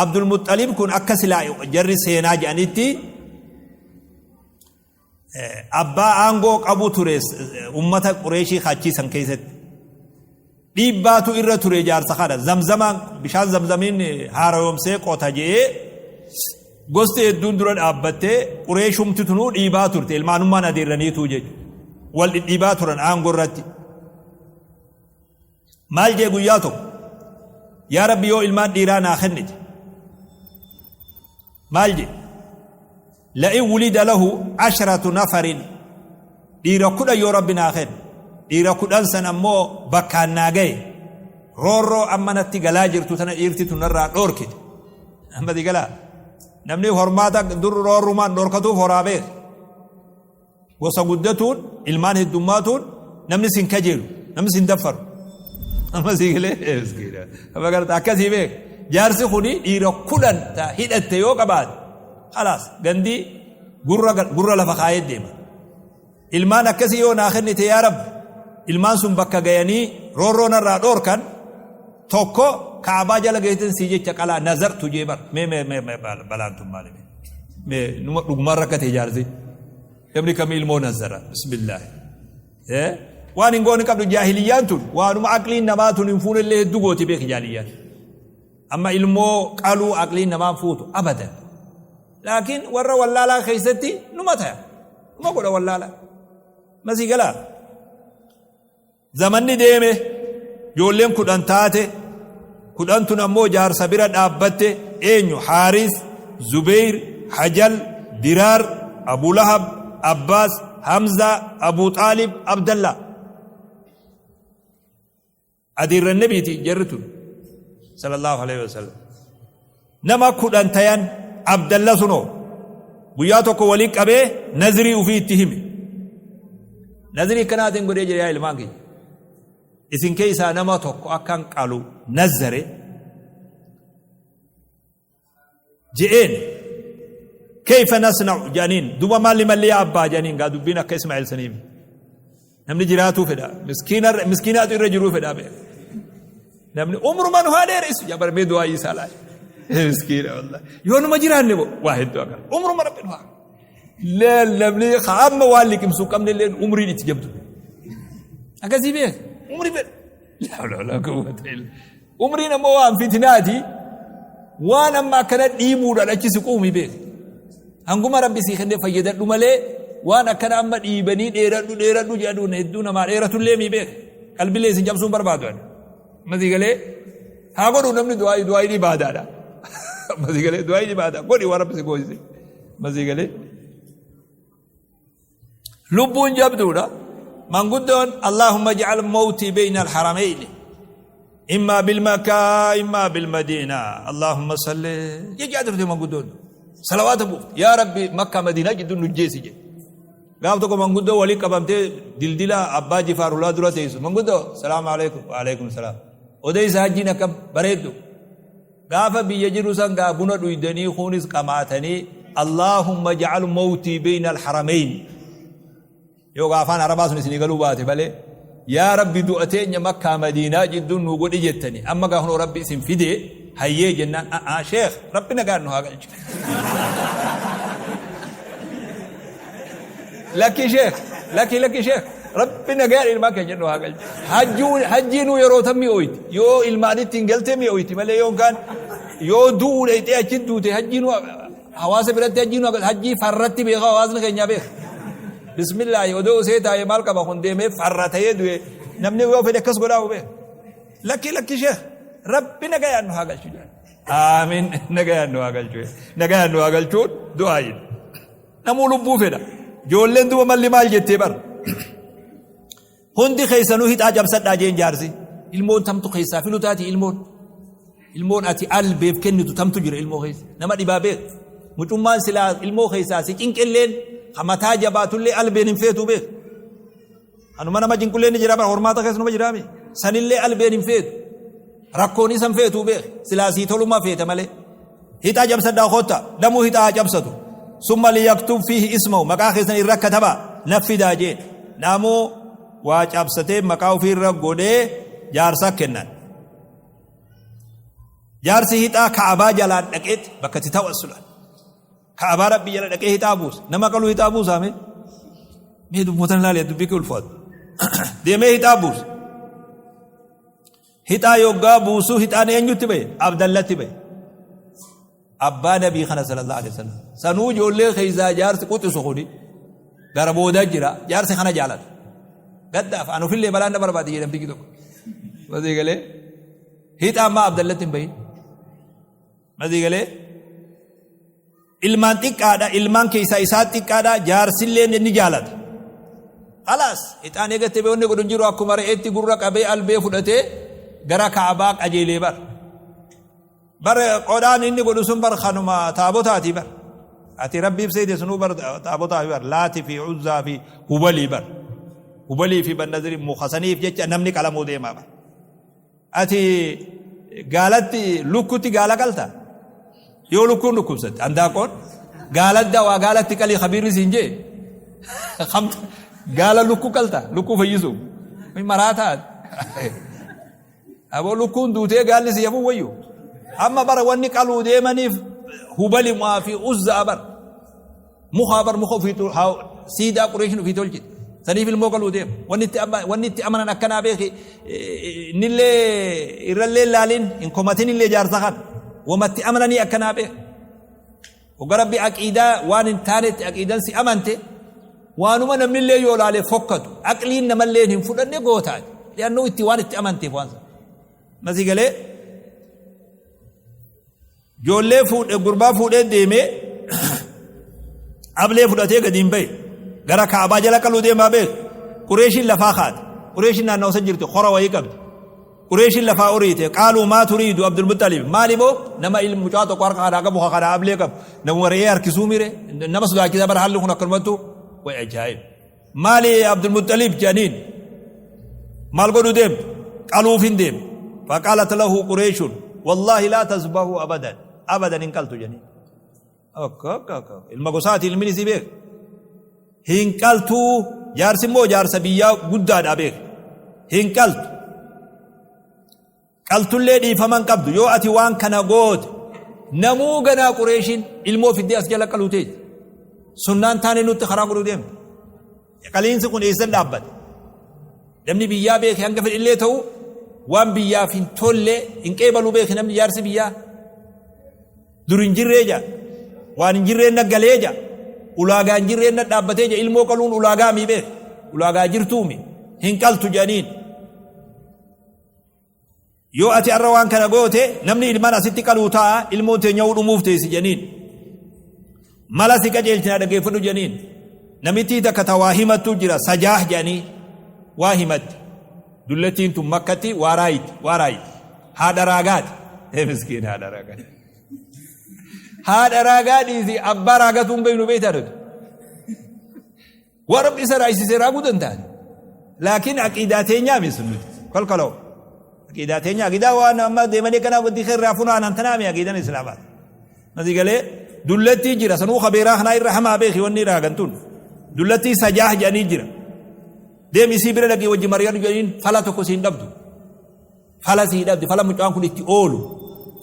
S1: Abdulmuxalib kun akka silaa jarri seenaa jedhanitti abbaa aangoo qabu ture ummata Qureeshii kachiisan keessatti. Dhiibbaatu irra ture jaarsa kana. Zamzamaan bishaan zamzamiin haarayoomsee qota je'ee gosti hedduun dura dhaabbattee Qureeshumti tunuu dhiibaa turte ilmaanummaan adeerraniituu jechuudha. Wal dhidhiibaa turan aangoo irratti. Maal jee guyyaa tokko yaa Rabbi yoo ilmaan dhiiraa naa kennite maal jee La'in wulida lahu asharatu nafarin dhiira 10 yoo Rabbi naa kenne dhiira 10 san ammoo bakkaan naa gaye roorroo amma natti galaa jirtu tana dhiirti tun narraa dhoorkite amma di galaa namni hormaata dur roorrumaan dhoorkatuuf horaa beeka. Gosa guddatuun, ilmaan heddummaatuun namni sin kajeelu, namni sin daffaru. Amma sii galee miskiina. Amma garta akkasii beek. Jaarsi kuni dhiira 10 ta hidhatte yoo qabaate khalaas gandi gurra gurra lafa kaayee deema. Ilmaan akkasii yoo naa kennite yaa Rabbi, ilmaan sun bakka gayanii roorroo narraa dhoorkan tokko Ka'abaa jala geessan sii jecha qalaa nazartu jee bar. Mee mee mee mee balaan tun maali mee? Mee numa dhugumaan rakkate jaarsi. Namni kamii ilmoo nazara bismillaahi. Waan hin goone qabdu jaahiliyyaan tun waanuma aqliin namaa tun hin fuunellee hedduu gooti beeki jaahiliyyaan. Amma ilmoo qaluu aqliin namaa hin fuutu abadan. Laakiin warra wallaalaa keessatti numa taya. Numa godha wallaalaa. Masii galaa. Zamanni deeme ijoolleen 10 taate 10 tun ammoo jaarsa bira dhaabbatte eenyu Haaris, Zubeyr, Hajal, Diraar, Abu Lahab, Abbaas, Hamzaa, Abu Xaalib, Abdallaa. Adeerran nabiiti jarri tun sallallahu alaihi wasallam. Nama 10 tayan Abdalla sunoo guyyaa tokko walii qabee nazrii ufii itti hime. Nazrii akkanaatiin godhee jira yaa ilmaan kiyya. Isin keessaa nama tokko akkan qalu nazzare je'een kayfa nasna'u jedhaniin duba maalli malli yaa abbaa jedhaniin gaa dubbiin akka Ismaa'eel saniimi. Namni jiraatuu fedha. Miskiinaatu irra jiruu fedha beeka. Namni umruma nu haa dheeressu jabar mee du'aa isaa laal. Miskiina wallahi. Yoo numa jiraanne moo waa hedduu akka umruma rabbi nu haa. Leel namni amma waan liqimsuu qabne illee umriin itti jabdu. Akkasii beeka. Umrii fedha. Laa hawla walaa quwwata illa. Umriin ammoo waan fitinaati. Waan amma akkana dhiibuudhaan achi siquumi beeka. Hanguma Rabbi sii kennee fayyadadhu malee waan akkana amma dhiibanii dheeradhu dheeradhu jedhuun hedduu namaa dheeratullee mii beeka. Qalbilee isin cabsuun barbaadu ani. Masii galee haa godhu namni du'aa du'aa ni baadaadha. Masii galee du'aa ni baada godhi waan Rabbi si goosise. Masii galee. Lubbuun jabduudha. Manguddoon Allahumma ij'al mawtii bayna al-haramayni. Imma bil-Makkaa imma bil-Madiina. Allahumma salli jechaa turte manguddoon. Salawaata buufte. Yaa Rabbi Makkaa Madiinaa jidduu nu jeesi jedhe. Gaaf tokko manguddoo walii qabamtee dildila abbaa jifaar hulaa dura teessu. Manguddoo salaamu alaikum wa alaikum salaam. Odeessa hajjiin akkam bareeddu. Gaafa biyya jiru san gaa buna dhuydanii kuunis qamaatanii Allaahumma ja'al mawtii beeyna alharamayn. Yoo gaa afaan arabaa sun isinii galuu baate malee yaa Rabbi du'a teenya Makkaa Madiinaa jidduun nuu godhi jettani amma gaa kunoo Rabbi isin fide hayyee jennaan a'aa sheekh Rabbi nagaan nu haa galchu. Lakki sheekh lakki lakki sheekh Rabbi nagaan ilmaan keenya nu haa galchu. Hajjiinuu yeroo tam mi'ooyti yoo ilmaanitti hin galtee mi'ooyti malee yookaan yoo du'uu dhayxee achi duute hajjiinuu hawaasa biratti hajjiinuu hajjii farratti beeka hawaasni keenyaa beeka. Bismillaahi odoo usee taa'ee maal qaba kun deemee farra ta'ee du'e namni yoo fedhe akkas godhaa hubee. Lakki lakki sheekh Rabbi nagayaan nu haa galchu jedhan. Aamin nagayaan nu haa galchu. Nagayaan nu haa galchuun du'aayin. Namuu lubbuu fedha. Ijoolleen duba malli maal jettee bar. Hundi keessanuu hixaa cabsadhaa jeen jaarsi. Ilmoon tamtu keessaa filu taati ilmoon. Ilmoon ati albeef kennitu tamtu jira ilmoo keessa. Nama dhibaa beek. Mucummaan silaa ilmoo keessaa si cinqilleen mataa jabaatullee albeen hin feetu beek. Anuma nama cinqullee ni jira bara hormaata keessa numa jiraami. Sanillee albeen hin feetu. Rakkoon isan feetu beek. Silaa sii tolummaa feeta malee. Hixaa cabsadhaa kotta. Namuu hixaa haa cabsatu. Summa liyaktub fiihi ismahu. Maqaa keessan irra katabaa. Naffidaa jeen. Namuu waa cabsatee maqaa ofii irra godhee jaarsa kennan. Jaarsi hixaa ka'abaa jalaan dhaqeet bakka itti tawassulan. Ka'abaa Rabbii jala dhaqee hixaa buusa. Nama qaluu hixaa buusaa mee? Mee dubbotan ilaali dubbii kee ulfaatu. Deemee hixaa buusa. Hixaa yoggaa buusuu hixaan eenyutti ba'e? Abdallatti ba'e. Abbaa nabii kana sallallahu alaihi wasallam. Sanuu ijoollee keessaa jaarsi quxisu kuni gara boodaa jira. Jaarsi kana jaalata. Gaddaaf an ofillee balaan na barbaade jedhamti tokko. Masii galee hixaa ammaa Abdallatti hin bahin. Masii galee ilmaan xiqqaadha ilmaan keessaa isaa xiqqaadha jaarsillee ni jaalata. Khalaas hixaan eegatte bee wanni godhu hin jiru akkuma re'eetti gurra qabee albee fudhatee gara Ka'abaa qajeelee bara. Bar qodhaan inni godhu sun bar kanuma taabotaati bar. Ati Rabbiif seete sunuu bar taabotaa fi bar Laati fi Uzzaa fi Hubalii bar. Hubalii fi Bannaziri muka saniif jecha namni qalamuu deemaa bar. Ati gaalatti lukkutti gaala qalta? Yoo lukkuun dhukkubsatte handaaqoon gaalatti dawaa gaalatti qalii kabiirri siin jee gaala lukkuu qalta lukkuu fayyisuuf maraataa. Aboo lukkuun duutee gaalli si hafuu wayyu. Amma bara wanni qaluu deemaniif hubalimaa fi uzzaa bar. Mukaa bar muka ofii siidaa Qureeshin ofii tolchite. Saniif ilmoo qaluu deema. Wanni itti wanni itti amanan akkanaa beeki innillee irrallee laalin hin komatin illee jaarsa kana. Wamatti amananii akkanaa beeki. Hogga Rabbi aqiidaa waan hin taanetti aqiidan si amante waanuma namnillee yoo laale fokkatu aqliin namallee hin fudhanne gootaati. Li'annuu itti waan itti amanteef waan sana. Masii galee Ijoollee fuudhe gurbaa fuudhee deemee ablee fudhatee gadi hin bahe. Gara Kaabaa jala qaluu deemaa beeku. Qureeshiin lafaa kaate. Qureeshiin naannoo san jirti hora wayii qabdi. Qureeshiin lafaa oriite. Qaaluu maa turiidu Abdul Muxalib. Maali boo nama ilmu mucaa tokko harka kanaa qabu kanaa ablee qabu. Nama re'ee harkisuu mire nama sodaachisaa bara haalli kun akkanumattu way ajaa'ib. Maali Abdul Muxalib jedhaniin maal godhuu deemtu qaluuf hin deemu. Faqaalat lahu Qureeshun wallaahi laa tasbahu abadan abadan hin qaltu jedhaniin. Akka akka akka ilma gosaati ilmi isii beek. Hin qaltuu jaarsi immoo jaarsa biyyaa guddaadha beek. Hin qaltu. Qaltullee dhiifama hin qabdu yoo ati waan kana goote namuu ganaa Qureeshiin ilmoo fiddee as jala qaluu teeti. Sunnaan taane nutti karaa godhuu deemte. Qaliinsi kun eessan dhaabbate? Namni biyyaa beeke hanga fedhillee ta'u waan biyyaaf hin tolle hin qeebaluu beeke namni jaarsi biyyaa. Dur hin jirree jaa. Waan hin jirreen na galee jaa. Ulaagaa hin jirreen na dhaabbatee jaa. Ilmoo qaluun ulaagaa mii beeke. Ulaagaa jirtuumi. Hin qaltu jedhaniin. Yoo ati arra waan kana goote namni ilmaan asitti qaluu ta'a ilmoon teenya dhumuuf teessi jedhaniin. Mala si qajeelchinaa dhaggeeffadhu jedhaniin. Namittii takka ta waa himattu jira sajaah jedhanii waa himatti. Dullattiin tun makkatti waa raayiti waa raayiti. Haadha raagaati. Ee miskiin haadha raagaati. Haadha raagaa dhiisi abbaa raagatuun beeknu beektaa nuti. Waan Rabbi isa raayisisee raaguu danda'an. Laakiin aqiidaa teenyaa mi sun nuti. Kolkoloo. Aqiidaa teenya aqiidaa waan amma deemanii kana wanti irraa funaanan tanaa mi aqiidaan islaamaa. Nasi galee dullattii jira sanuu kabeeraa kanaa irra hamaa beeki wanni raagan tun. Dullattii sajaah jedhanii jira. Deemi isii bira dhaqii wajji mari'adhu jedhaniin fala tokko siin dhabdu. Fala sii dhabdi fala mucaan kun itti oolu.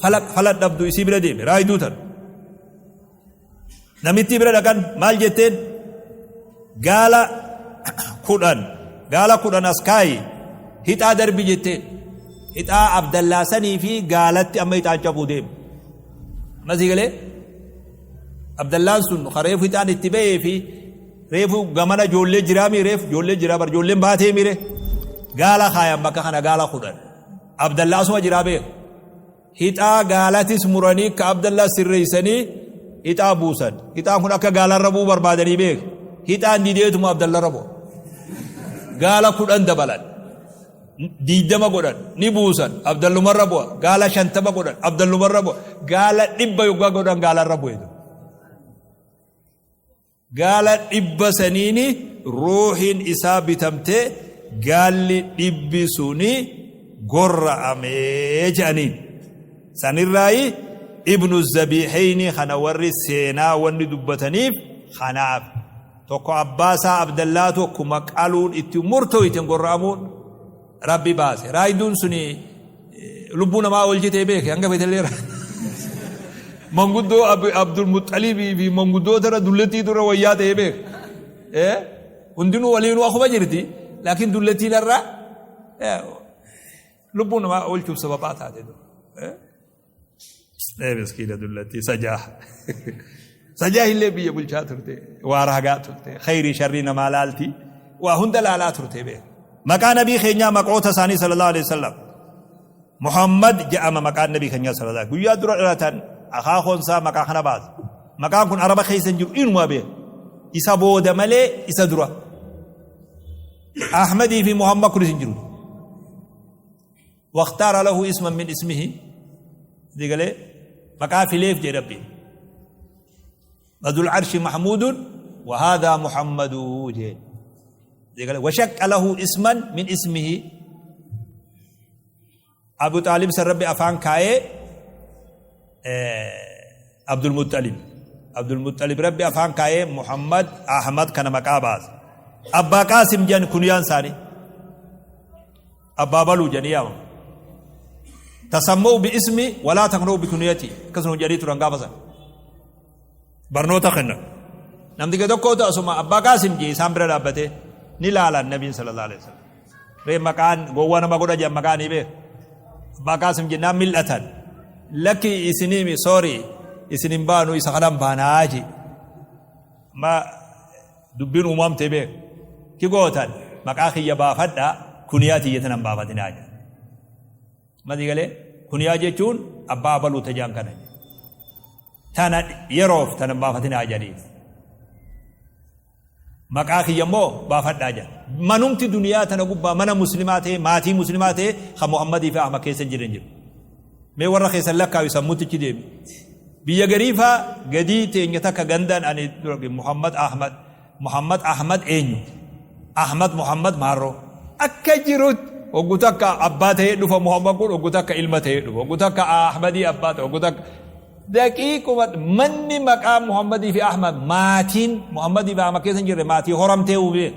S1: Fala fala dhabdu isii bira deeme raayiduu tan. Namittii bira dhaqan maal jetteen gaala 10 gaala 10 as kaayi hixaa darbi jetteen hixaa Abdallaa sanii fi gaalatti amma hixaan cabuu deema. Amma sii galee Abdallaan sun reefu hixaan itti ba'ee fi reefu gamana ijoollee jiraa mi reefu ijoollee jiraa bar ijoolleen baatee mire gaala kaayan bakka kana gaala 10 Abdallaa asuma jiraa beeku. Hixaa gaalatis muranii ka Abdallaas sirreessanii hixaa buusan. Hixaan kun akka gaalarra bu'u barbaadanii beek. Hixaan dideetuma Abdallarra bu'a. Gaala 10 dabalan. 20 godhan ni buusan Abdallumarra bu'a. Gaala 50 godhan Abdallumarra bu'a. Gaala 100 yoggaa godhan gaalarra bu'e. Gaala 100 saniini ruuhiin isaa bitamtee gaalli dhibbi suni gorra'ame je'aniin. Sanirraayi Ibnu Zabiiheyni kana warri seenaa wanni dubbataniif kanaaf. Tokko abbaa isaa Abdallaatu akkuma qaluun itti murtooyten gorra'amuun Rabbi baase. Raayduun suni lubbuu namaa oolchitee beeke hanga feetellee manguddoo Abdul Muxxalibii fi manguddoota irra dullattiitu irra wayyaa ta'ee beeka. Hundinuu waliinuu akkuma jirti laakiin dullattiin irra lubbuu namaa oolchuuf sababaa taate. Ee miskiina dullattii sajaa. Sajaa illee biyya bulchaa turte, waa raagaa turte, khayrii sharrii namaa laalti, waa hunda laalaa turte beeka. Maqaa nabii keenyaa maqoota isaanii sallallahu alaihi wasallam. Muhammad jedhama maqaan nabii keenyaa sallallahu alaihi guyyaa dura dhalatan akaakoon isaa maqaa kana baase. Maqaan kun araba keessa hin jiru inumaa beeka. Isa booda malee isa dura. Ahmadii fi Muhammad kunis hin jiru. Wakhtaara lahu isman min ismihi. Digalee maqaa fileef jedhe Rabbiin. Dhul arshi mahmuudun wa haadhaa Muhammadu jeen. Washaqqa lahu isman min ismihi. Abu Xaalib san Rabbi afaan kaayee Abdul Muxxalib. Abdul Muxxalib Rabbi afaan kaayee Muhammad Ahmad kana maqaa baase. Abbaa Qaasim jedhan kuniyaan isaanii. Abbaa Baluu jedhanii yaamamu. Tasamma'u bi ismi walaa takna'u bi kuniyati. Akkasuma jedhanii turan gaafa sana. Barnoota kennan. Namni tokko tokkotu asuma Abbaa Qaasim jee isaan bira dhaabbatee ni laalan Nabiin sallallahu alaihi wasallam. Ree maqaan gowwaa nama godha jedhan maqaa ni beeku. Abbaa Qaasim jennaan mil'atan. Lakki isiniimi sorry isin hin baanu isa kanan baanaa jee. Amma dubbiin uumamte beeku. Ki gootan maqaa kiyya baafadhaa kuniyaa tiyya tanan baafatinaa jedhan. Masii galee kuniyaa jechuun abbaa abaluu tajaan kana. Tana yeroof tana hin baafatinaa jedhaniin. Maqaa kiyya immoo baafadhaa jedhan. Manumti duniyaa tana gubbaa mana muslimaa ta'e maatii muslimaa ta'e kan Muhammadii fi Ahmad keessa hin jirre hin jiru. Mee warra keessan lakkaayu sammutti deemi. Biyya garii faa gadii teenya takka gandaan ani Muhammad Ahmad Muhammad Ahmad eenyu? Ahmad Muhammad maarroo? Akka jirutti hoggu takka abbaa ta'ee dhufa Muhammad kun hoggu takka ilma ta'ee dhufa hoggu takka Ahmadii abbaa ta'e hoggu takka daqiiquma manni maqaa Muhammadii fi Ahmad maatiin Muhammadii fi Ahmad keessa hin jirre maatii horamtee hubee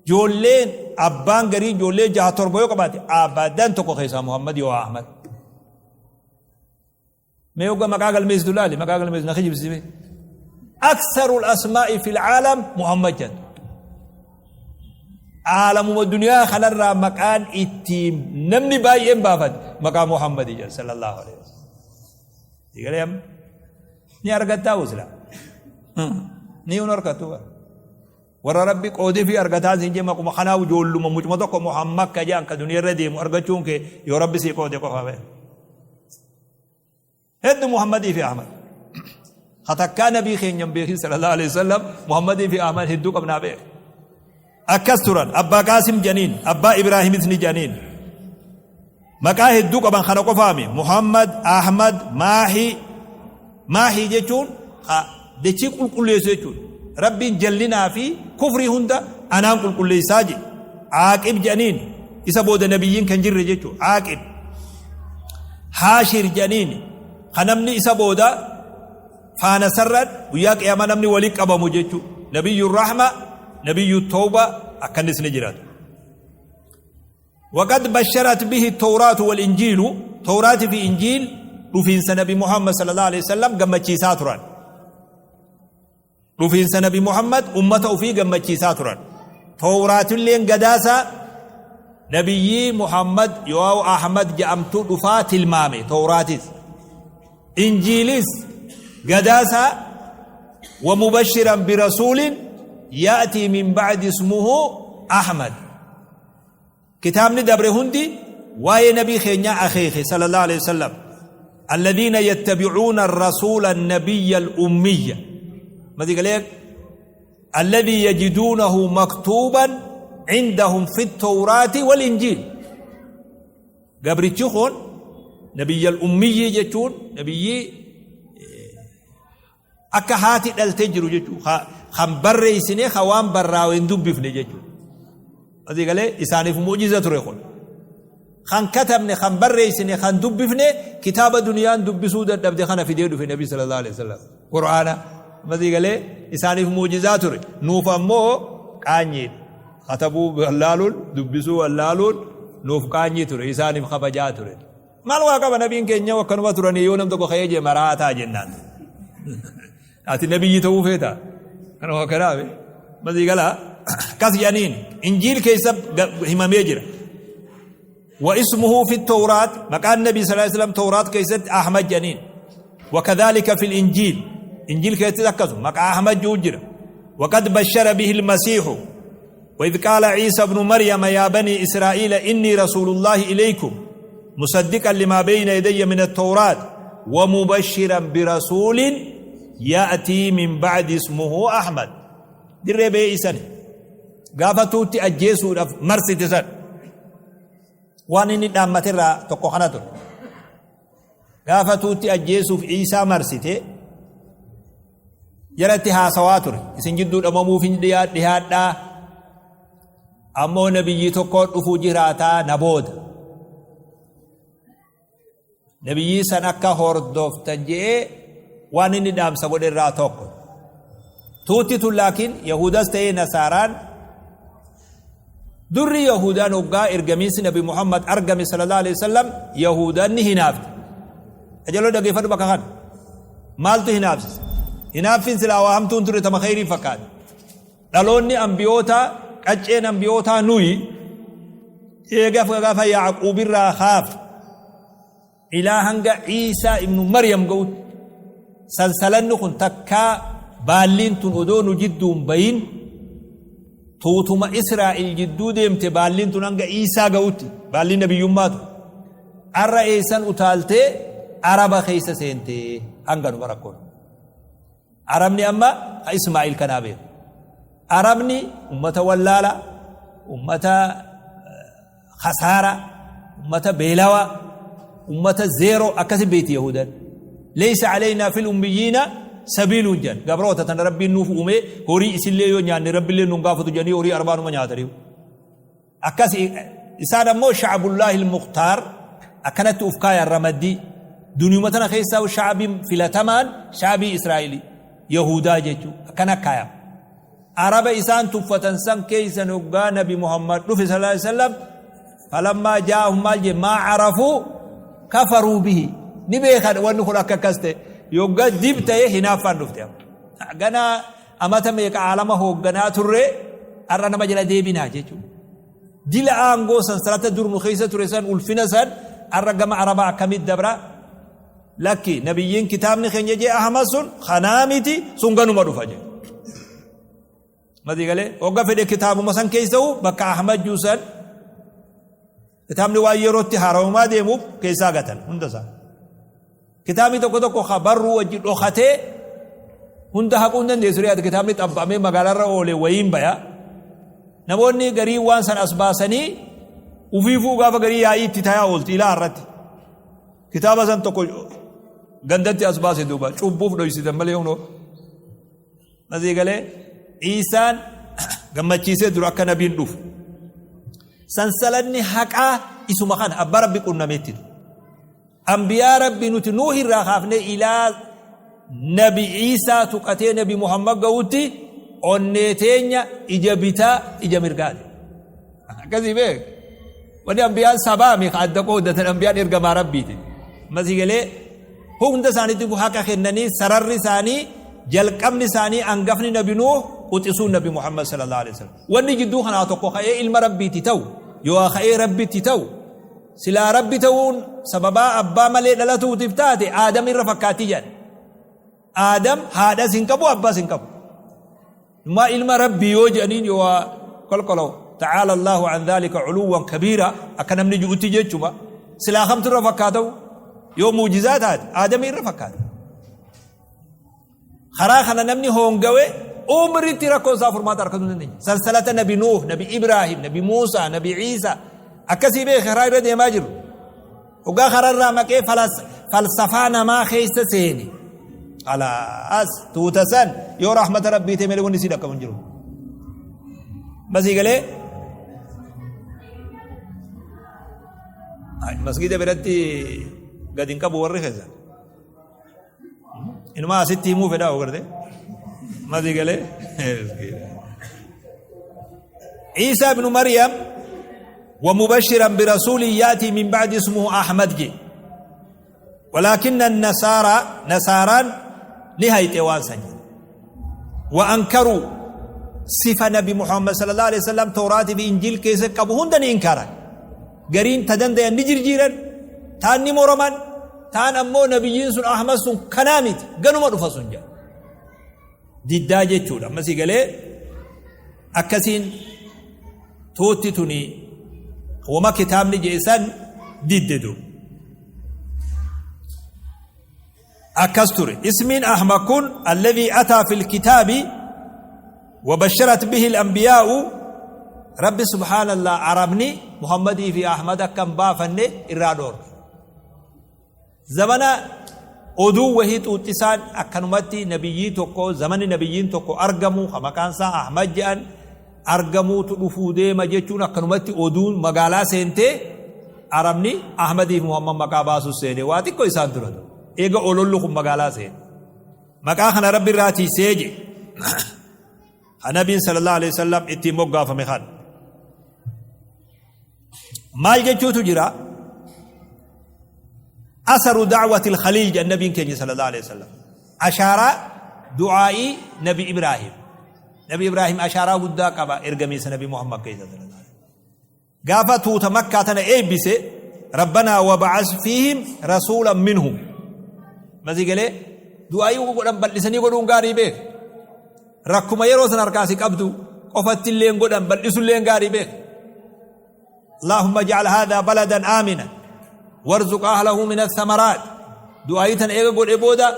S1: ijoolleen abbaan garii ijoollee jaha torba yoo qabaate abadan tokko keessaa Muhammad yoo Ahmad. Mee hogga maqaa galmeessitu laali maqaa galmeessitu na kijibsiise. Aksarul asmaa'i fil caalam Muhammad jedhu. Caalamuma duniyaa kanarraa maqaan ittiin namni baay'een baafate maqaa Muhammadi jedhu sallallahu alaihi wasallam. Digalee amma ni argattaa usla. Ni hin argattu. Warra Rabbi qoodefii argataa siin jee maquma kanaa ijoolluma mucuma tokko Muhammad ka jedhan ka duniyaa irra deemu argachuun kee yoo Rabbi sii qoode qofa bee. Heddu Muhammadii fi Ahmad. Ka takkaa nabii keenya hin beekin sallallahu alaihi wasallam Muhammadii fi Ahmad hedduu qabnaa beek. Akkas turan Abbaa Qaasim janiin Abbaa Ibraahimis ni janiin. Maqaa hedduu qaban kana qofaami Muhammad, Ahmad, Maahi. Maahi jechuun ka dachii qulqulleessu jechuudha. Rabbiin jallinaa fi kufrii hunda anaan qulqulleessaa jedhe. Aaqib jedhaniin isa booda nabiyyiin kan jirre jechuudha. Aaqib. Haashir jedhaniin kan namni isa booda faana sarran guyyaa qiyaamaa namni waliin qabamu jechuudha. Nabiyyu rahma, nabiyyu tawba akkanis ni jiraatu. Waqad basharat bihi tawraatu wal injiilu tawraati fi injiil dhufiinsa nabi Muhammad sallallahu alaihi wasallam gammachiisaa turan. Dhufiinsa nabi Muhammad ummata ofii gammachiisaa turan. Tawraatilleen gadaasa nabiyyii Muhammad yoo Ahmad jedhamtu dhufaa tilmaame tawraatis. Injiilis gadaasa wa mubashiran birasuulin ya'tii min ba'di ismuhu Ahmad. Kitaabni dabre hundi waa'ee nabii keenyaa akeeke sallallahu alaihi wasallam. Alladhiina yattabi'uuna ar-rasuula an-nabiyya al-ummiyya. Mati galee alladhii yajiduunahu maktuuban cindahum fi at-tawraati wal-injiil. Gabrichi kun nabiyya al-ummiyyii jechuun nabiyyii Akka haati dhaltee jiru jechuudha. Kan barreessine kan waan barraa'u hin dubbifne jechuudha. Asii galee isaaniif mu'jiza ture kun. Kan katabne, kan barreessine, kan dubbifne kitaaba duniyaan dubbisuu dadhabde kana fidee dhufe Nabi sallallahu alaihi wasallam. Qur'aana. Asii galee isaaniif mu'jizaa ture. Nuuf ammoo qaanyiidha. Katabuu wallaaluun, dubbisuu wallaaluun nuuf qaanyii ture. Isaaniif kabajaa ture. Maal waa qaba nabiin keenya akkanuma turanii yoo nam tokko ka'ee jee maraataa jennaan. Ati nabiyyi ta'uu feeta. Kanuma kanaaf masii galaa akkas jedhaniin injiil keessa himamee jira. Wa ismuhu fi tawraat maqaan nabii sallallahu alaihi wasallam tawraat keessatti Ahmad jedhaniin. Wakadhalika fil injiil injiil keessatti akkasuma maqaa Ahmad jiru jira. Waqad bashara bihi al-masiihu وإذ قال عيسى ابن مريم يا بني إسرائيل إني رسول الله إليكم مصدقا لما بين يدي من التوراة ومبشرا برسول يأتي من بعد اسمه أحمد dirree ba'ee isani gaafa tuutti ajjeesuudhaaf marsite san waan inni dhaammaterraa tokko kana ture gaafa tuutti ajjeesuuf Iisaa marsite. Jaratti haasawaa ture. Isin jidduu dhamamuuf hin dhiyaadhaa. Ammoo nabiyyii tokko dhufuu jiraataa na booda. Nabiyyii san akka hordoftan je'ee waan inni dhaamsa godhe irraa tokko. Tuutti tun laakiin Yahudas ta'ee Nasaaraan durri Yahudaan hoggaa ergamiinsi Nabi Muhammad argame sallallahu alaihi wasallam Yahudaan ni hinaafte. Ajaloo dhageeffadhu bakka kana. Maaltu hinaafsise? Hinaaffiin silaa waa hamtuun ture tama kheyrii fakkaate. Dhaloonni ambiyootaa qacceen ambiyootaa nuyi eega gaafa Yaaquubirraa kaaf ilaa hanga Iisaa ibnu Maryam ga'utti sansalanni kun takkaa baalliin tun odoo nu jidduun bayin tuutuma Israa'el jidduu deemte baalliin tun hanga Iisaa ga'utti baalliin nabiyyummaatu arra eessan utaaltee Araba keessa seentee hanga numa rakkoon. Arabni amma ka Ismaa'il kanaa beeku. Arabni ummata wallaala, ummata khasaara, ummata beelawa, ummata zeeroo akkasi beekti Yahudan. Leeysa aleynaa fil ummiyyiina sabiiluun jedhan. Gabroota tana Rabbiin nuuf uumee horii isillee yoo nyaanne Rabbillee nuun gaafatu jedhanii horii arbaanuma nyaataniiru. Akkas isaan ammoo sha'abullaahi al-mukhtaar akkanatti uf kaayan ramaddii duniyuma tana keessaa sha'abiin filatamaan sha'abii Israa'ili Yahudaa jechuu akkana kaayan. Araba isaan tuffatan san keessan hoggaa Nabi Muhammad dhufe sallallahu alaihi wasallam falammaa jaa'ahum maal jee maa carafuu kafaruu bihi ni beekan wanni kun akka akkas ta'e yoggaa dib ta'e hinaaffaan dhufte amma. Ganaa amata meeqa aalama hoogganaa turre har'a nama jala deebinaa jechuudha. Dila aangoo sansalata dur nu keessa ture san ulfina san har'a gama arabaa akkamitti dabra lakki nabiyyiin kitaabni keenya jee Ahmad sun kanaa miti sun ganuma dhufa jee. Madii galee hogga fedhe kitaabuma san keessa'u bakka Ahmad juu san kitaabni waan yerootti haarawamaa deemuuf keessaa gatan hunda isaa. Kitaabni tokko tokko ka barruu wajji dhokatee hunda haquu hin dandeessu riyaata kitaabni xabba'amee magaalarra oole wayiin baya. Namoonni garii waan san as baasanii ufiifuu gaafa garii yaa'ii itti tayaa oolti ilaa irratti. Kitaaba san tokko gandatti as baase duuba cubbuuf dhoysitan malee hunoo. Masii galee Iisaan gammachiisee dura akka nabiin dhufu. Sansalanni haqaa isuma kana abbaa rabbi qunnameetti. Anbiyaa Rabbi nuti Nuuh irraa kaafnee ilaa Nabi Iisaa tuqatee Nabi Muhammad ga'utti onnee teenya ija bitaa ija mirgaati. Akkasii beek. Wanni anbiyaan sabaa mi adda qooddatan anbiyaan ergamaa Rabbiiti. Masii galee hunda isaaniitti haqa kennanii sararri isaanii jalqabni isaanii angafni Nabi Nuuh quxisuun Nabi Muhammad sallallahu alaihi wasallam. Wanni jidduu kanaa tokko ka'ee ilma Rabbiiti ta'u yoo ka'ee Rabbitti ta'u Silaa Rabbi ta'uun sababaa abbaa malee dhalatuutiif taate Aadam irra fakkaatti jedhan. Aadam haadhas hin qabu abbaas hin qabu. Numaa ilma Rabbii yoo jedhaniin yoo waa kolkolaw ta'aala Allahu an dhaalika culuwwan kabiira akka namni ji'utti jechuma. Silaa kamtu irra fakkaata'u yoo muujizaa taate Aadamii irra fakkaata. Karaa kana namni hoongawe umritti rakkoo isaa furmaata argatuu hin dandeenye. Sansalata Nabi Nuuh, Nabi Ibraahim, Nabi Muusaa, Nabi Iisaa akkasii beeke karaa irra deemaa jiru. Dhugaa karaa irraa maqee falsafaa namaa keessa seene. Khalaas tuuta san yoo rahmata Rabbii ta'e malee wanni sii dhaqqabu hin jiru. Masii galee masgiida biratti gad hin qabu warri keessa. Inumaa asitti himuu fedhaa ogarte. Masii galee. عيسى بن مريم ومبشرا برسول ياتي من بعد اسمه احمد جي ولكن النصارى نصارى نهاية وان سجد وانكروا صفة نبي محمد صلى الله عليه وسلم توراة في انجيل كيس قبهن دني انكارا Gariin ta dandayan ni jirjiiran, taan ni moroman, taan ammoo nabiyyiin sun Ahmad sun kanaa miti ganuma dhufa sun jedha. Diddaa jechuudha. Amma si galee akkasiin tuutti tuni wama kitaabni jedhe san didde duuba. Akkas ture. Ismiin Ahmad kun alladhii ataa fil kitaabi wabasharat bihi al-anbiyaa'u Rabbi subhaanallah Arabni Muhammadii fi Ahmad akka hin baafanne irraa dhoorke. Zamana Oduu wahii xuuxxisaan akkanumatti nabiyyii tokko zamanni nabiyyiin tokko argamu ka maqaan isaa Ahmad jedhan argamuutu dhufuu deema jechuun akkanumatti oduun magaalaa seentee Arabni Ahmadiif Muhammad maqaa baasuu seene waa xiqqoo isaan dura eega ololli kun magaalaa seene maqaa kana Rabbi irraa tiisee je ha nabiin sallallahu alaihi wasallam ittiin moggaafame kan maal jechuutu jira? Asaru da'wati al-khaliil jedhan nabiin keenya sallallahu alaihi wasallam. Ashaaraa du'aa'ii Nabi Ibraahim. Nabi Ibraahim ashaaraa guddaa qaba ergamiinsa Nabi Muhammad keessa sallallahu alaihi wasallam. Gaafa tuuta Makkaa tana eebbise, Rabbanaa waba'as fiihim rasuulan minhum. Masii galee du'aa'ii godhan bal'isanii godhuun gaarii beek. Rakkuma yeroo san harkaa si qabdu qofatti illee godhan bal'isullee gaarii beek. اللهم اجعل هذا بلدا آمنا وارزق أهله من الثمرات. دعاء تن إيغا قول إبودا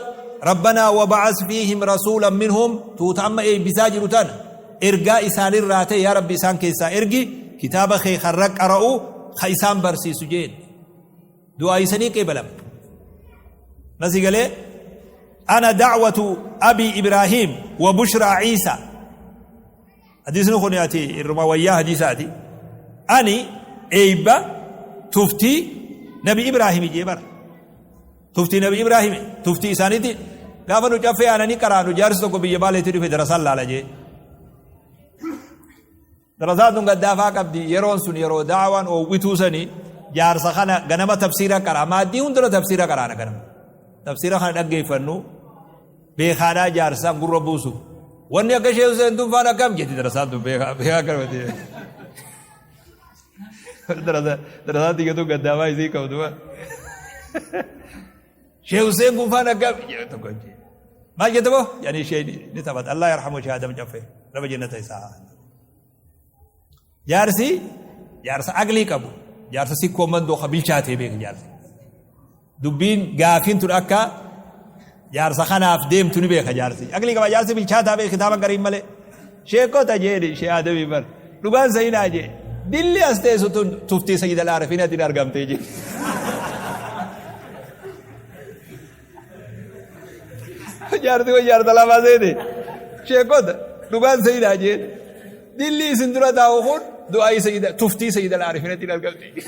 S1: ربنا وبعث فيهم رسولا منهم توت أما إيه بساجر تن إرقاء إسان الراتي يا ربي إسان كيسا إرقي كتاب خي خرق قرأو خيسان برسي سجين دعاء سني قبلم مسي قال أنا دعوة أبي إبراهيم وبشرى عيسى. حديث كن ياتي الرما ويا حديثاتي أني إيبا تفتي نبي إبراهيم جبر تفتي نبي إبراهيم تفتي إسانيتي gaafa nu caffee aananii qaraanu jaarsi tokko biyya baaleetti dhufe darasaan laala jee. Darasaan tun gaddaafaa qabdi. Yeroon sun yeroo daawaan oowwituu sanii jaarsa kana ganama tafsiira qaraa, maaddii hundura tafsiira qaraana, ganama tafsiira kana dhaggeeffannu beekaadhaa jaarsaan gurra buusu. Wanni akka ishee Hussein tun faan akkam jetti darasaan tun beekaa beekaa akkanumatti. Darasaan tiyyatu gaddaafaa isii qabdu. Shee Hussein kun faan akkam jedhe tokko jee. Maal jette boo? Jedhanii ishee ni taphata. Allah yarhamu ishee Adam Caffee. Raba jennata isaa. Jaarsi jaarsa aqlii qabu. Jaarsa sikkoo mandoo ka bilchaatee beeku jaarsi. Dubbiin gaafiin tun akka jaarsa kanaaf deemtu ni beeka jaarsi. Aqlii qaba jaarsi bilchaataa beeku kitaaba gariin malee. Sheekota jeeni shee Adamii bar. Dhugaan sayinaa jee. Dilli as teessu tun tuftii sayyid al-aarifiinatiin argamtee jee. Jaarsi kun jaarsa lama seete. Sheekota dhugaan sayinaa jeen. Dilli isin dura taa'u kun du'aa sayyida tuftii sayyid al-aarifiinatiin argamtee jee.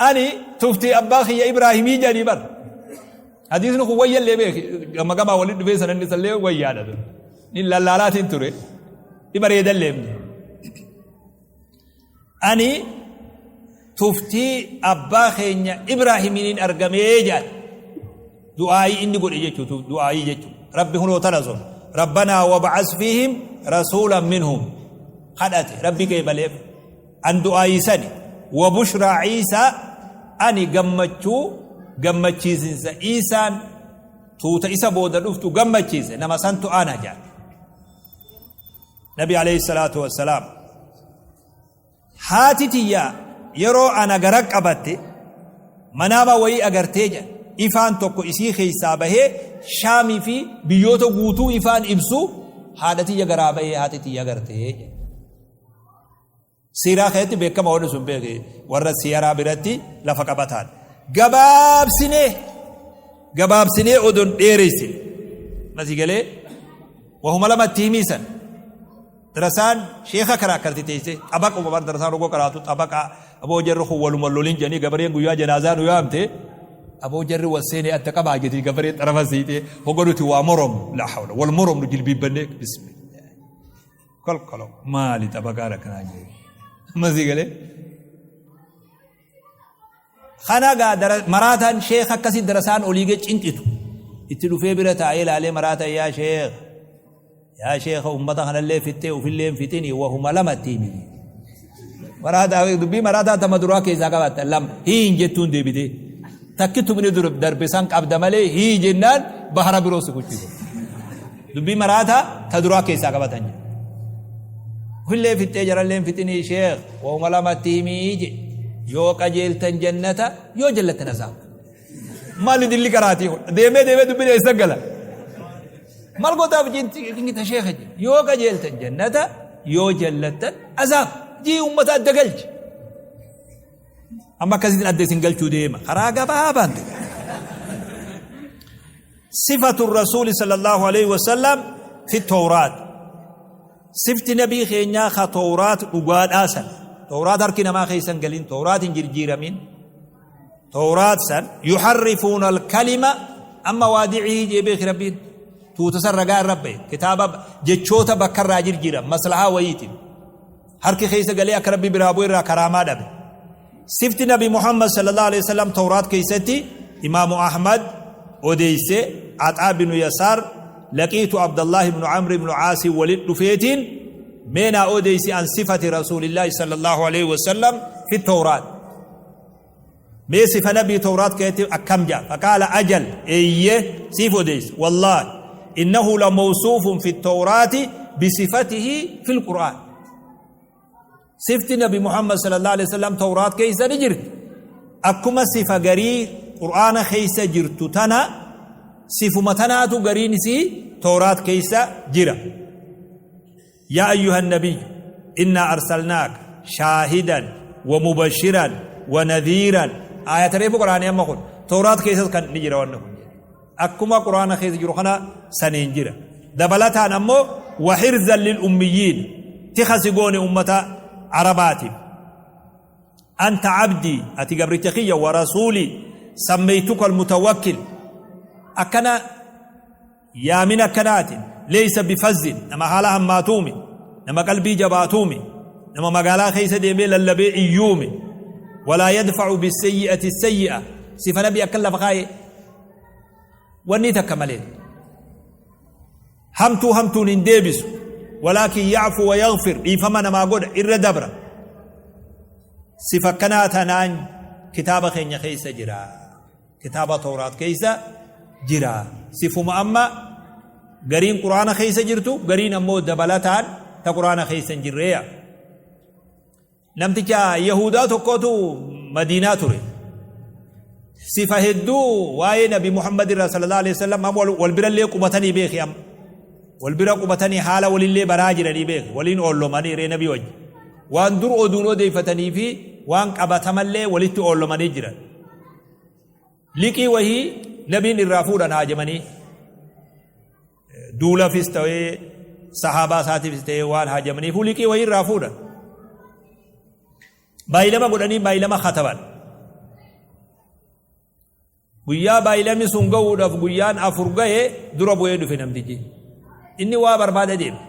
S1: Ani tuftii abbaa kiyya Ibraahimii jedhanii bar. Hadiisni kun wayyallee beeki gama gamaa walitti dhufee sananni isallee wayyaadha ture. Ni lallaalaatiin ture. Ni bareedallee. Ani tuftii abbaa keenya Ibraahimiin argamee jedhan. Du'aayii inni godhe jechuudha. Du'aayii jechuudha. Rabbi hunoo tana sun. Rabbanaa wab'as fiihim rasuulan minhum. Kadhate Rabbi qeebaleef. An du'aayii sani. Wa bushraa Iisaa, ani gammachuu gammachiisinsa Iisaan tuuta isa booda dhuftu gammachiise nama santu ana jedhan. Nabi alayhi salaatu wassalaam haati tiyya yeroo ana gara qabatte manaama wayii agartee jedhan. Ifaan tokko isii keessaa bahee Shaamii fi biyyoota guutuu ifaan ibsu haadha tiyya garaa bahee haati tiyya agartee jedhan. Siiraa keessatti beekama wanni sun beeke warra siyaraa biratti lafa qabataan. Gabaabsinee gabaabsinee odon dheereessine. Masii galee wahuma lamatti himiisan. Darasaan sheeka karaa akkanatti teessee xabaquma bar darasaan rogoo qaraatu xabaqa aboo jarri kun waluma lolin jedhanii gabareen guyyaa janaazaa nu yaamte aboo jarri wal seenee adda qabaa jetii gabareen xarafa siitee hoga nuti waa moromnu laa hawla wal moromnu jilbiibbannee bismillah. Kolkolo maali xabaqaan akkanaa jee. Amma sii galee. Kana gaa maraataan sheekh akkasii darasaan olii gee cinqitu. Itti dhufee bira taa'ee ilaalee maraataan yaa sheekh. Yaa sheekha ummata kanallee fixxee ofillee hin fixini wahuma lamatti himi. Maraataa dubbii maraataa tama duraa keessaa qabaatta lama hiin jettuun deebitee. Takki tumni darbe san qabda malee hii jennaan bahara biroo si kuchise. Dubbii maraataa ta duraa keessaa qabatan jedhe. Ofillee fixxee jarallee hin fixinii sheekh wauma lamatti himii jedhe. Yoo qajeeltan jannata yoo jallattan azaaba. Maali dilli qaraatii kun deemee deemee dubbiin eessa gala? Maal gootaaf jinta sheekha jedhe. Yoo qajeeltan jannata yoo jallattan azaaba. Jii uummata adda galche. Amma akkasitti adda isin galchuu deema. Karaa gabaabaan ta'e. Sifatu rasuuli sallallahu alaihi wasallam fi tawraat. Sifti nabii keenyaa ka tawraat dhugaadhaa san. Tawraat harki namaa keessan galin, tawraat hin jirjiiramin. Tawraat san yuharrifuuna alkalima amma waadicii jee beeki rabbiin. Tuuta san ragaa irra bahe kitaaba jechoota bakka irraa jirjiiran maslahaa wayiitiin. Harki keessa galee akka rabbi biraa bu'e irraa karaamaa dhabe. Sifti nabi Muhammad sallallahu alaihi wasallam Tawraat keessatti Imaamu Ahmad odeeyse Axaa binu Yasaar laqiitu Abdallah ibnu Amr ibnu Aasi walit dhufeetiin mee naa odeeysi an sifati Rasuulillaahi sallallahu alaihi wasallam fi Tawraat. Mee sifa nabii Tawraat keessatti akkam ja'a? Faqaala ajal eeyye siif odeeyse wallaahi innahu la mawsuufun fi Tawraati bisifatihi fil Qur'aan. Sifti nabi Muhammad sallallahu alaihi wasallam Tawraat keessa ni jirti. Akkuma sifa garii Qur'aana keessa jirtu tana sifuma tanaatu gariin isii Tawraat keessa jira. Yaa ayyuhan nabiyyu innaa arsalnaaka shaahidan wa mubashiran wa nadhiiran aayata reefu quraanii amma kun Tawraat keessas kan ni jira wanni kun. Akkuma Qur'aana keessa jiru kana saniin jira. Dabalataan ammoo wa hirzan lil ummiyyiin tika si goone ummata Arabaatiif. Anta abdii ati gabricha kiyya wa rasuulii sammeeytuka almutawakkil akkana yaamin akkanaatiin leeysa bifazzin nama haala hammaatuumi nama qalbii jabaatuumi nama magaalaa keessa deemee lallabee iyyuumi walaa yadfacu bisayyi'ati sayyi'a sifa nabi akkan lafa kaayee wanni takka malee hamtuu hamtuun hin deebisu walaakin yacfu wa yaghfir dhiifama namaa godha irra dabra sifa akkanaa tanaan kitaaba keenya keessa jira kitaaba tawraat keessa jira sifuma amma gariin quraana keessa jirtu gariin ammoo dabalataan ta quraana keessa hin jirreeya Namticha Yahudaa tokkotu Madiinaa ture. Sifa hedduu waa'ee Nabi Muhammad irraa sallallahu alaihi wasallam amma wal birallee qubatanii beeki amma. Wal bira qubatanii haala walillee baraa jiranii beeki. Waliin oollomanii ree Nabii wajji. Waan dur oduun odeeffatanii fi waan qabatamallee walitti oollomanii jiran. Liqii wahii Nabiin irraa fuudhan haajamanii. Duulafis ta'ee sahaabaa isaatiifis ta'ee waan haajamaniifuu liqii wayii irraa fuudhan. Baay'ilama godhanii baay'ilama kataban. Guyyaa baay'ilamni sun ga'uudhaaf guyyaan 4 ga'e dura bu'ee dhufe namtichi. Inni waa barbaada deeme.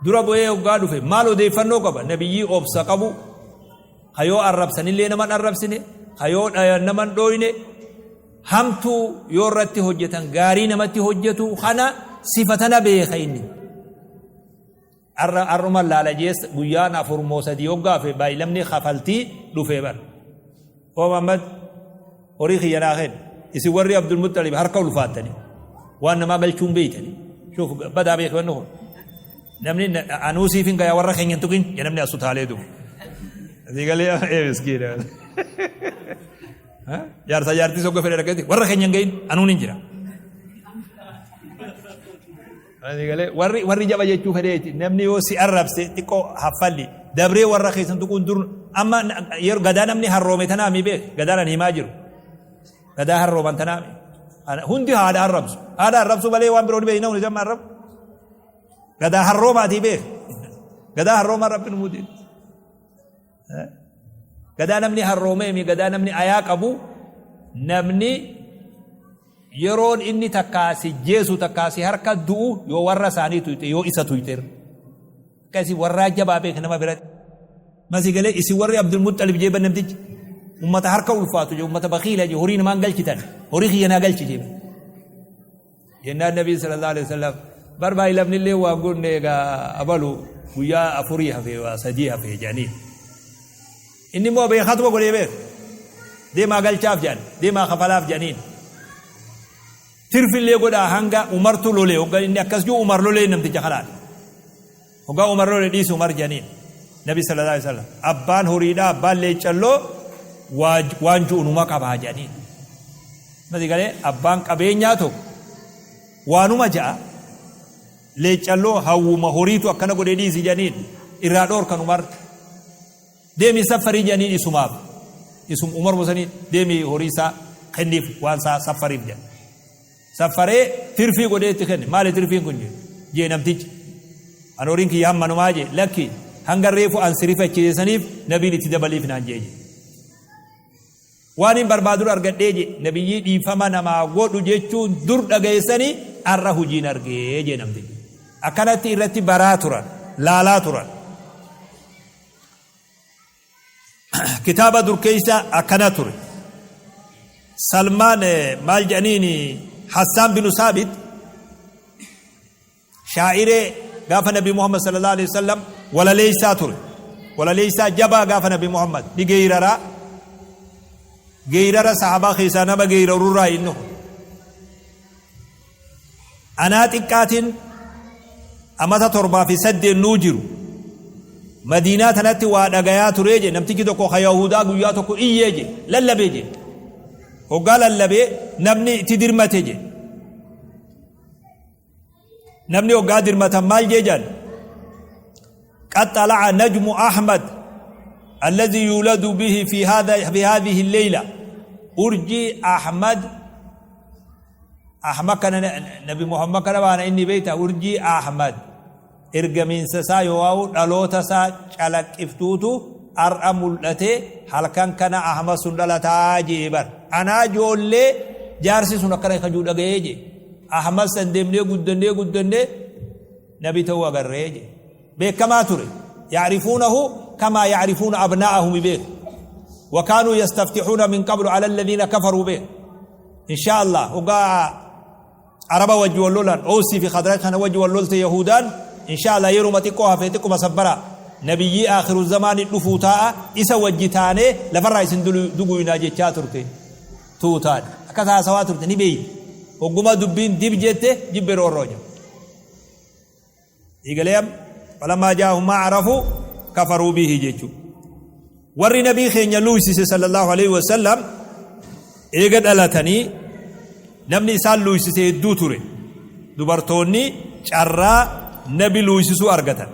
S1: Dura bu'ee hoggaa dhufe maal odeeffannoo qaba nabiyyii obsa qabu ka yoo arrabsanillee nama hin arrabsine ka yoo dhayan nama hin dhooyne hamtuu yoo irratti hojjetan gaarii namatti hojjetu kana sifa tana beeka inni. Arra arruma laala jees guyyaan 4 moo 3 hoggaafe baay'ilamni kafaltii dhufee bar. Oo Muhammad horii kiyya naa kenni. Isin warri Abdulmuxalib harka ulfaattanii waan namaa galchuun beeytanii. Shuuf badaa beeki wanni kun. Namni anuu siif hin gayaa warra keenya hin tuqin ya namni as utaalee du'u. Asii galee ee miskiina. Jaarsa jaartii sogga fedhe dhaqeeti warra keenya hin gahin anuun hin jira. Asii galee warri warri jaba jechuu fedheeti namni yoo si arrabse xiqqoo haffalli dabree warra keessan tuquun dur amma yeroo gadaa namni harroome tanaa mi beek gadaan ani himaa jiru gadaa harrooman tanaa mi hundi haadha arrabsu haadha arrabsu malee waan biroo ni beekna hundi amma arrabu gadaa harroomaatii beek gadaa harroomaa rabbi nu muudin gadaa namni harroomee mi gadaa namni ayaa qabu namni Yeroon inni takkaa si jeesu takkaa si harka du'u yoo warra isaanii tuyxe yoo isa tuyxer. Akka isin warraa jabaa beek nama biratti. Masi galee isin warri Abdulmuxxalib jee ban namtichi. Ummata harka ulfaatu jee ummata bakiila jee horii namaan galchitan horii kiyya naa galchi jee. Jennaan Nabii sallallahu alaihi wasallam bar baay'ilamni illee waan gonne egaa abalu guyyaa afurii hafee waa sadii hafee jedhanii. Inni immoo beekatuma godhee beeka. Deemaa galchaaf jedhan, deemaa kafalaaf jedhaniin. Tirfillee godhaa hanga Umartu lole, hogga inni akkas jiru Umar lolee namticha kanaan. Hoggaa Umar lole dhiisi Umar jedhaniin. Nabi sallallahu alaihi wasallam abbaan horiidhaa abbaan leeccalloo waan ju'u numa qabaa jedhaniin. Mati galee abbaan qabeenyaa tokko waanuma ja'a leeccalloo hawwuma horiitu akkana godhee dhiisi jedhaniin irraa dhoorkan Umar. Deemii saffarii jedhaniin isumaaf. Isum Umar bosanii deemii horii isaa kenniif waan isaa saffariif jedhan. Safaree tirfii godhee itti kenne. Maali tirfiin kun jee namtichi. An horiin kiyya hammanumaa jee lakki hanga reefu an si rifachiisaniif nabiin itti dabaliif naan jee jee. Waan hin barbaadun argadhee jee nabiyyii dhiifama namaa godhu jechuun dur dhageessanii arra hujiin argee jee namtichi. Akkanatti irratti baraa turan, laalaa turan. Kitaaba dur keessa akkana ture. Salmaan maal jedhaniin Hassaan binu Saabit shaa'iree gaafa Nabi Muhammad sallallahu alaihi wasallam walaleessaa ture. Walaleessaa jabaa gaafa Nabi Muhammad ni geeyraraa. Geeyrara sahabaa keessaa nama geeyrarurraa inni kun. Anaa xiqqaatiin amata 7 fi 8 nuu jiru Madiinaa tanatti waa dhagayaa turee je namtichi tokko ka Yahudaa guyyaa tokko iyyee je lallabee je hoggaa lallabee namni itti dirmate je namni hoggaa dirmatan maal jee jaan قد طلع نجم أحمد الذي يولد به في هذا في هذه الليلة أرجي أحمد Ahmad kana Nabi Muhammad kana baana inni beekta urjii Ahmad ergamiinsa isaa yoo'aawu dhaloota isaa calaqqiftuutu ar'a mul'ate halkan kana Ahmad sun dhalataa jee bar anaa joollee jaarsi sun akkana kajuu dhaga'ee jee Ahmad san deemnee guddannee guddannee nabi ta'uu agarree jee beekamaa ture yaarifuunahu kamaa yaarifuuna abnaa'ahum beek وكانوا يستفتحون من قبل على الذين كفروا به Inshaa Allah hoggaa Araba wajji wal lolan Oosii fi Khadraj kana wajji wal lolte Yahuudaan inshaa Allah yeruma xiqqoo hafee xiqquma sabbara nabiyyii aakhiru zamaani dhufuu taa'a isa wajji taanee lafarraa isin duguynaa jechaa turte tuutaan akkas haasawaa turte ni beeyti hogguma dubbiin dib jette jibbe roorroo jedhu Eegalee amma falammaa jaahum maa arafuu kafaruu bihi jechuu. Warri nabii keenya luuysise sallallahu alaihi wasallam eega dhalatanii namni isaan luuysise hedduu ture. Dubartoonni carraa nabi luuysisuu argatan.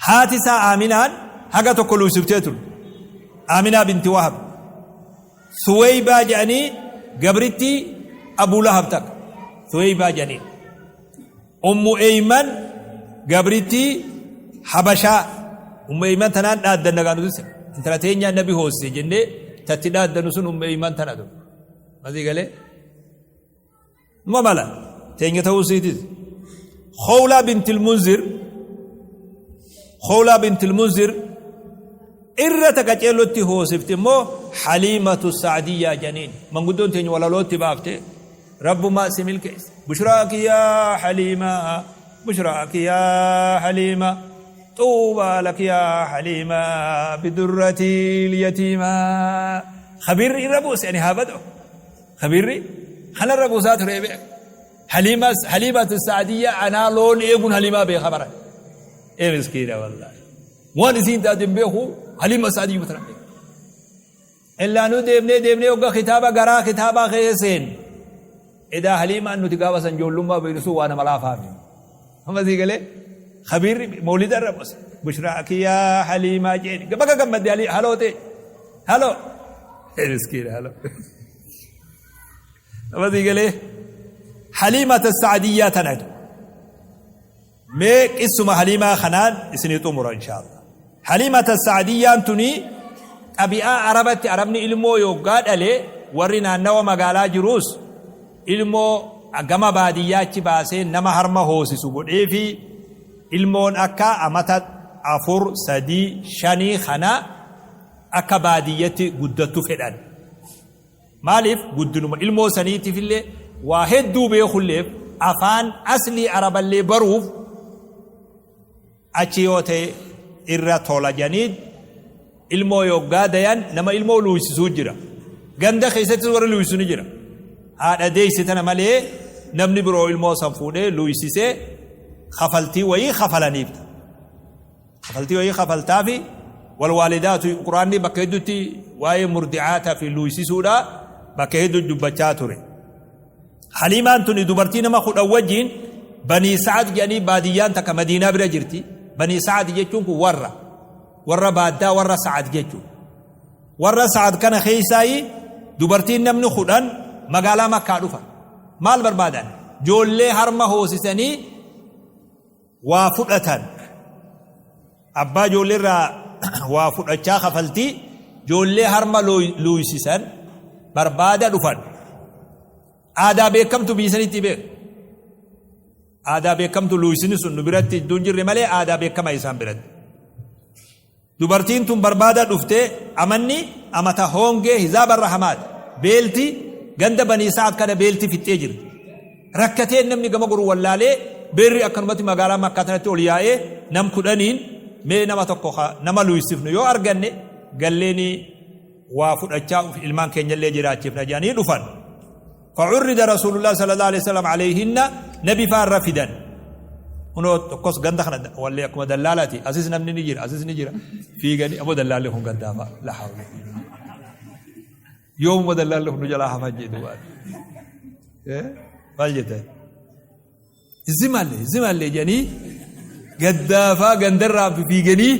S1: Haati isaa Aaminaan haga tokko luuysiftee turte. Aaminaa binti Wahab. Suweybaa jedhanii gabrittii Abuu Lahab takka. Suweybaa jedhaniin. Ummu Eyman gabrittii Habashaa. Ummu Eyman tanaan dhaaddanna gaa nuti intala teenyaa nabi hoosise jennee tatti dhaaddannu sun Ummu Eyman tana ture. Masii galee? Numa mala teenya ta'uu isiitis. Khawlaa bintil Munzir Khawlaa bintil Munzir irra takka ceellotti hoosifti immoo Haliimatu Sa'diyyaa janiin manguddoon teenya walalootti baafte Rabbumaa si milkeesse. Bushraaki yaa Haliimaa Bushraaki yaa Haliimaa Xuubaa laki yaa Haliimaa bidurratil yatiimaa Khabiirri irra buuse ani haa badu. Khabiirri kanarra buusaa ture beeka. Haliimaas Haliimatu Sa'diyyaa anaa loon eeguun Haliimaa beeka bara. Ee miskiina wallaahi. Waan isiin taate hin beeku Haliima Sa'diyyuma tana beeka. Illaa nu deemnee deemnee hogga kitaaba garaa kitaabaa keessa seenne. Edaa Haliimaan nuti gaafa san ijoollummaa beeknu sun waa nama laafaa miti. Amma sii galee khabiirri mawlida irra buuse. Bushraaki yaa Haliimaa jeeni. Baga gammadde haloo ta'e. Haloo. Miskiina haloo. Amma sii galee Haliimata Sa'diyyaa tanatu. Mee qissuma Haliimaa kanaan isinii xumura inshaallah. Haliimata Sa'diyyaan tuni xabi'aa Arabatti Arabni ilmoo yoggaa dhale warri naannawa magaalaa jiruus ilmoo gama baadiyyaa achi baasee nama harma hoosisu godheefi ilmoon akka amata 4, 3, 5 kana akka baadiyyatti guddattu fedhan. Maaliif guddinuma ilmoo saniitifillee waa hedduu beekulleef afaan aslii Araballee baruuf achi yoo ta'e irra tola jedhanii ilmoo yoggaa dayan nama ilmoo luuysisuu jira. Ganda keessattis warri luuysisu ni jira. Haadha deeyse tana malee namni biroo ilmoo san fuudhee luuysisee kafaltii wayii kafalaniif. Kafaltii wayii kafaltaafi walwaalidaatu quraanni bakka hedduutti waa'ee murdi'aataa fi luuysisuudha bakka hedduu dubbachaa ture. Haliimaan tuni dubartii nama 10 wajjiin Banii Sa'ad jedhanii baadiyyaan takka Madiinaa bira jirti. Banii Sa'ad jechuun kun warra warra baaddaa warra Sa'ad jechuudha. Warra Sa'ad kana keessaayi dubartiin namni 10 Magaalaa Makkaa dhufan. Maal barbaadan? Joollee harma hoosisanii waa fudhatan. Abbaa ijoollee irraa waa fudhachaa kafaltii ijoollee harma luuysisan barbaada dhufan. Aadaa beekamtu biyya sanitti beeku. Aadaa beekamtu luuysini sun nu biratti iddoo hin jirre malee aadaa beekama isaan biratti. Dubartiin tun barbaada dhufte amanni amata hoongee hizaaba rahamaati. Beelti ganda Banii Sa'ad kana beelti fixxee jirti. Rakkateen namni gama goru wallaalee beerri akkanumatti magaalaa Makkaa tanatti ol yaa'ee nam 10n mee nama tokko ka nama luuysifnu yoo arganne galleeni waa fudhachaa uf ilmaan keenyallee jiraachifna jedhanii dhufan. Fa'urrida Rasuulullah sallallahu alaihi wasallam alayhinna nabi faa irra fidan. Kunoo tokkos ganda kana wallee akkuma dallaalaati. Asis namni ni jira, asis ni jira. Fiiganii ammoo dallaalli kun gandaa fa'a. La hawla. Yoomuma dallaalli kun nu jalaa hafan jedhu waan. Maal jettan? Zimalle zimalle jedhanii gaddaafaa gandarraa fiiganii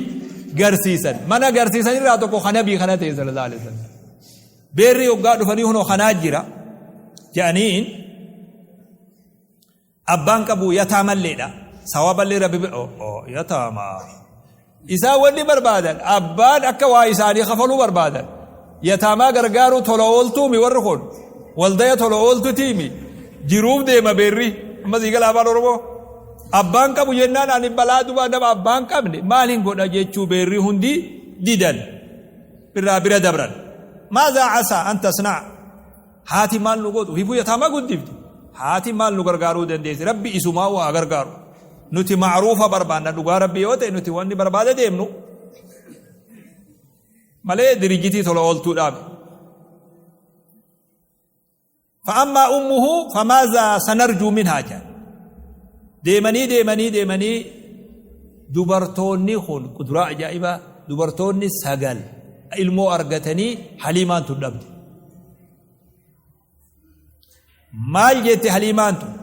S1: garsiisan. Mana garsiisan irraa tokko kan nabii kana ta'e sallallahu alaihi wasallam. Beerri hoggaa dhufanii hunoo kanaa jira jedhaniin abbaan qabu yataamalleedha. Sawaballee rabbi yataamaa. Isaan wanni barbaadan abbaan akka waa isaanii kafaluu barbaadan. Yataamaa gargaaruu tola ooltuumi warri kun. Waldaya tola ooltutiimi. Jiruuf deema beerri. Amma sii gala afaan Oromoo. Abbaan qabu jennaan ani balaa dubaa nama abbaan qabne maaliin godha jechuu beerri hundi didan. Irraa bira dabran. Maazaa asaa an tasnaa. Haati maal nu gootu? Hifuu yataamaa guddifti. Haati maal nu gargaaruu dandeessi? Rabbi isumaa waa gargaaru. Nuti ma'ruufa barbaanna dhugaa Rabbi yoo ta'e nuti wanni barbaada deemnu malee dirijjitii tola ooltuudhaaf. Fa'ammaa ummuhu famaazaa sanarjuu minhaa jedhan. Deemanii deemanii deemanii dubartoonni kun kuduraa ajaa'ibaa dubartoonni 9 ilmoo argatanii Haliimaan tun dhabde. Maal jette Haliimaan tun?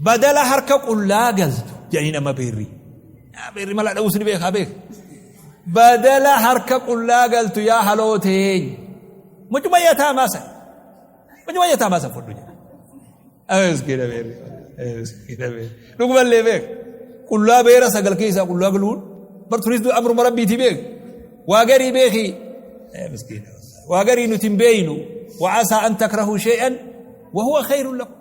S1: Badala harka qullaa galtu jedhanii nama beerri. Beerri mala dha'uus ni beekaa beeka. Badala harka qullaa galtu yaa haloo teenya. Mucuma yataamaa san. Mucuma yataamaa san fudhu jedhe. Miskiina beerri. Miskiina beerri. Dhugumallee beek. Qullaa beera 9 keessaa qullaa galuun bar tunis amruma rabbiitii beek. Waa garii beeki. Miskiina. Waa garii nuti hin beeynu. Wa'asaa an takrahuu shay'an wa huwa khayrun lakum.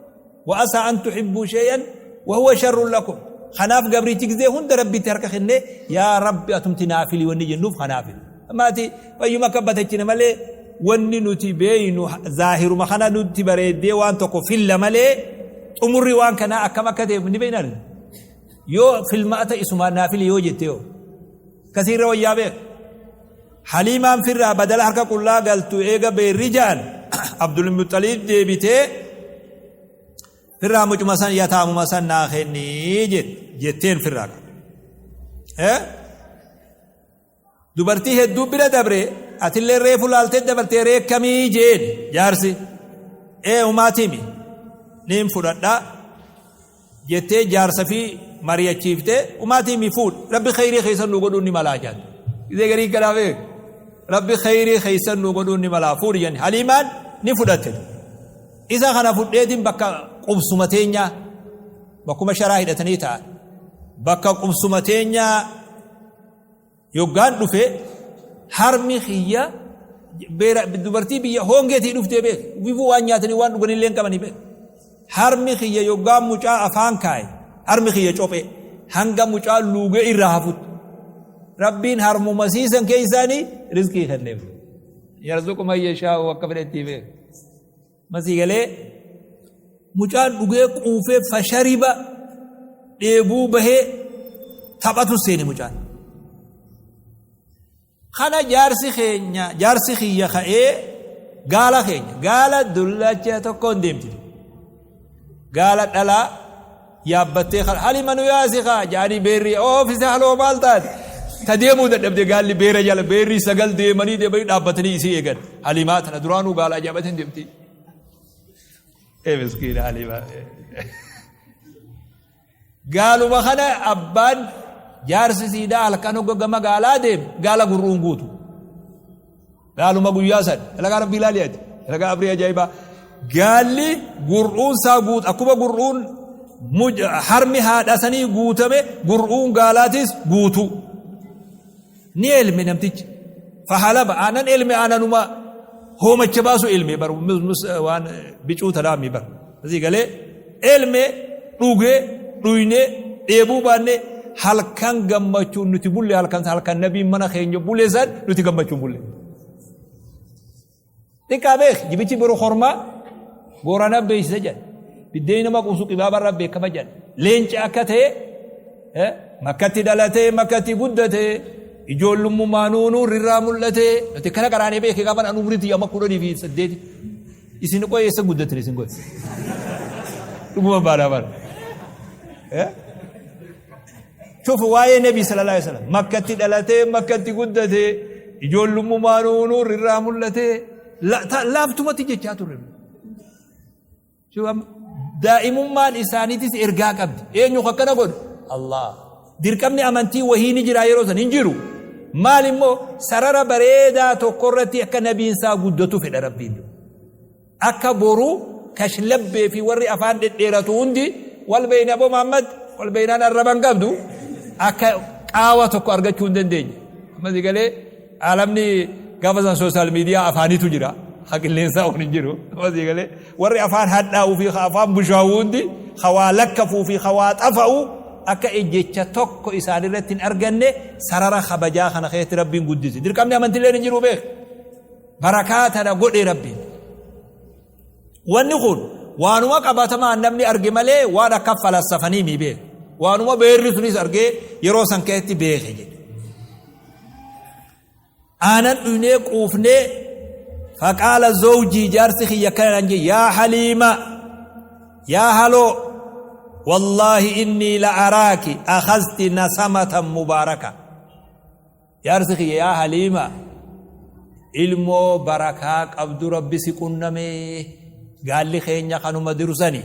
S1: Wa'asaa an tuhibbuu shay'an wa huwa sharrun lakum. Kanaaf gabrichi gizee hunda rabbitti harka kennee yaa rabbi atumti naafili wanni jennuuf kanaafi. Maati fayyuma akka batachine malee wanni nuti beeynu zaahiruma kana nutti bareeddee waan tokko filla malee xumurri waan kanaa akkam akka ta'e ni beekna. Yoo filmaata isumaan naa fili yoo jette yoo kasiirra wayyaa beek. Haliimaan firraa badala harka qullaa galtu eega beerri ja'an Abdul Muxaliib deebitee firraa mucuma san yataamuma san naa kennii jetteen firraa qaba. Dubartii hedduu bira dabre atillee reefu laaltee dabartee reekkamii jeen jaarsi. Ee umaatimi niin fudhadha jettee jaarsa fi mari'achiiftee umaatimi fuudh rabbi kheyrii keessan nu godhuun ni malaa jaan. Gizee garii kanaa beek rabbi kheyrii keessan nu godhuun ni malaa fuudhi jenni Haliimaan ni fudhatte. Isa kana fudheetiin bakka qubsuma teenyaa bakkuma sharaa hidhatanii ta'an bakka qubsuma teenyaa Yoggaan dhufe harmi kiyya beera dubartii biyya hongeetii dhuftee beek wifuu waan nyaatanii waan dhuganillee hin qabanii beek harmi kiyya yoggaan mucaa afaan kaaye harmi kiyya cophee hanga mucaa luugee irraa hafutti rabbiin harmuma siisan keessaanii rizqii kenneef yarzuqu man yashaa'u akka fedhetti beek masii galee mucaan dhugee quufee fashariba dheebuu bahee taphatu seene mucaan. Kana jaarsi keenya jaarsi kiyya ka'ee gaala keenya gaala dullacha tokkoon deemti. Gaala dhalaa yaabbattee halima nu yaasi kaa jaanii beerri oofise haloo maal taate. Ta deemuu dadhabde gaalli beera jala beerri 9 deemanii deemanii dhaabbatanii isii eegan. Halimaa tana duraanuu gaala ajaa'ibatiin deemti. Ee miskiina Halimaa. Gaaluma kana abbaan jaarsi siidaa halkan hogga gama gaalaa deeme gaala gurruun guutu. Gaaluma guyyaa san dalagaa rabbii ilaali ati. Dalagaa abrii ajaa'ibaa. Gaalli gur'uun isaa guut akkuma gur'uun harmi haadha sanii guutame gur'uun gaalaatis guutu. Ni elme namtichi. Fahalaba aanan elme aananuma hoomacha baasu elme bar waan bicuu tanaami bar. Asii galee elme dhugee dhuynee dheebuu baanne halkan gammachuun nuti bulle halkan halkan nabiin mana keenya bule san nuti gammachuun bulle. Xiqqaa beek jibichi boru hormaa Boorana beeksisa jedhan. Biddeen nama quusu qibaabarraa beekama jedhan. Leenca akka ta'e makkatti dhalatee makkatti guddate ijoollummaa nuurrirraa mul'ate nuti kana qaraanee beekee gaafa an umriin tiyya amma 18. Isin qoy eessa guddatin isin qoy. Dhuguma baadhaa bara. Shuf waa'ee Nabi sallallahu alaihi wasallam makkatti dhalatee makkatti guddate ijoollummaa nuurrirraa mul'ate laaftumatti jechaa turre. Daa'imummaan isaaniitis ergaa qabdi. Eenyu akkana godhu? Allah. Dirqamni amantii wahii ni jira yeroo san hin jiru. Maal immoo sarara bareedaa tokko irratti akka nabiin isaa guddatu fedha Rabbiin. Akka boru kashlabbee fi warri afaan dhedheeratu hundi wal beeyna Aboo Muhammad wal beeynaan arraba hin qabdu akka qaawa tokko argachuu hin dandeenye. Amma si galee aalamni gaafa san sooshaal miidiyaa afaanitu jira. Ha qilleensaa kun hin jiru. Amma si galee warri afaan hadhaa'uu fi afaan bushaa'u hundi hawaa lakkafuu fi hawaa xafa'u akka ejjecha tokko isaanirratti hin arganne sarara kabajaa kana keessatti Rabbiin guddise. Dirqamni amantiileen hin jiru beek. Barakaa tana godhe Rabbiin. Wanni kun waanuma qabatamaan namni arge malee waan akka falassafanii mi beeku. Waanuma beerri sunis argee yeroo san keessatti beeke jedhe. Aanan dhuynee quufnee faqaala zawjii jaarsi kiyya akkana naan jedhe yaa Haliima yaa haloo wallaahi innii la araaki akhazti nasamatan mubaaraka. Jaarsi kiyya yaa Haliima ilmoo barakaa qabdu rabbi si qunname gaalli keenya kanuma dirsani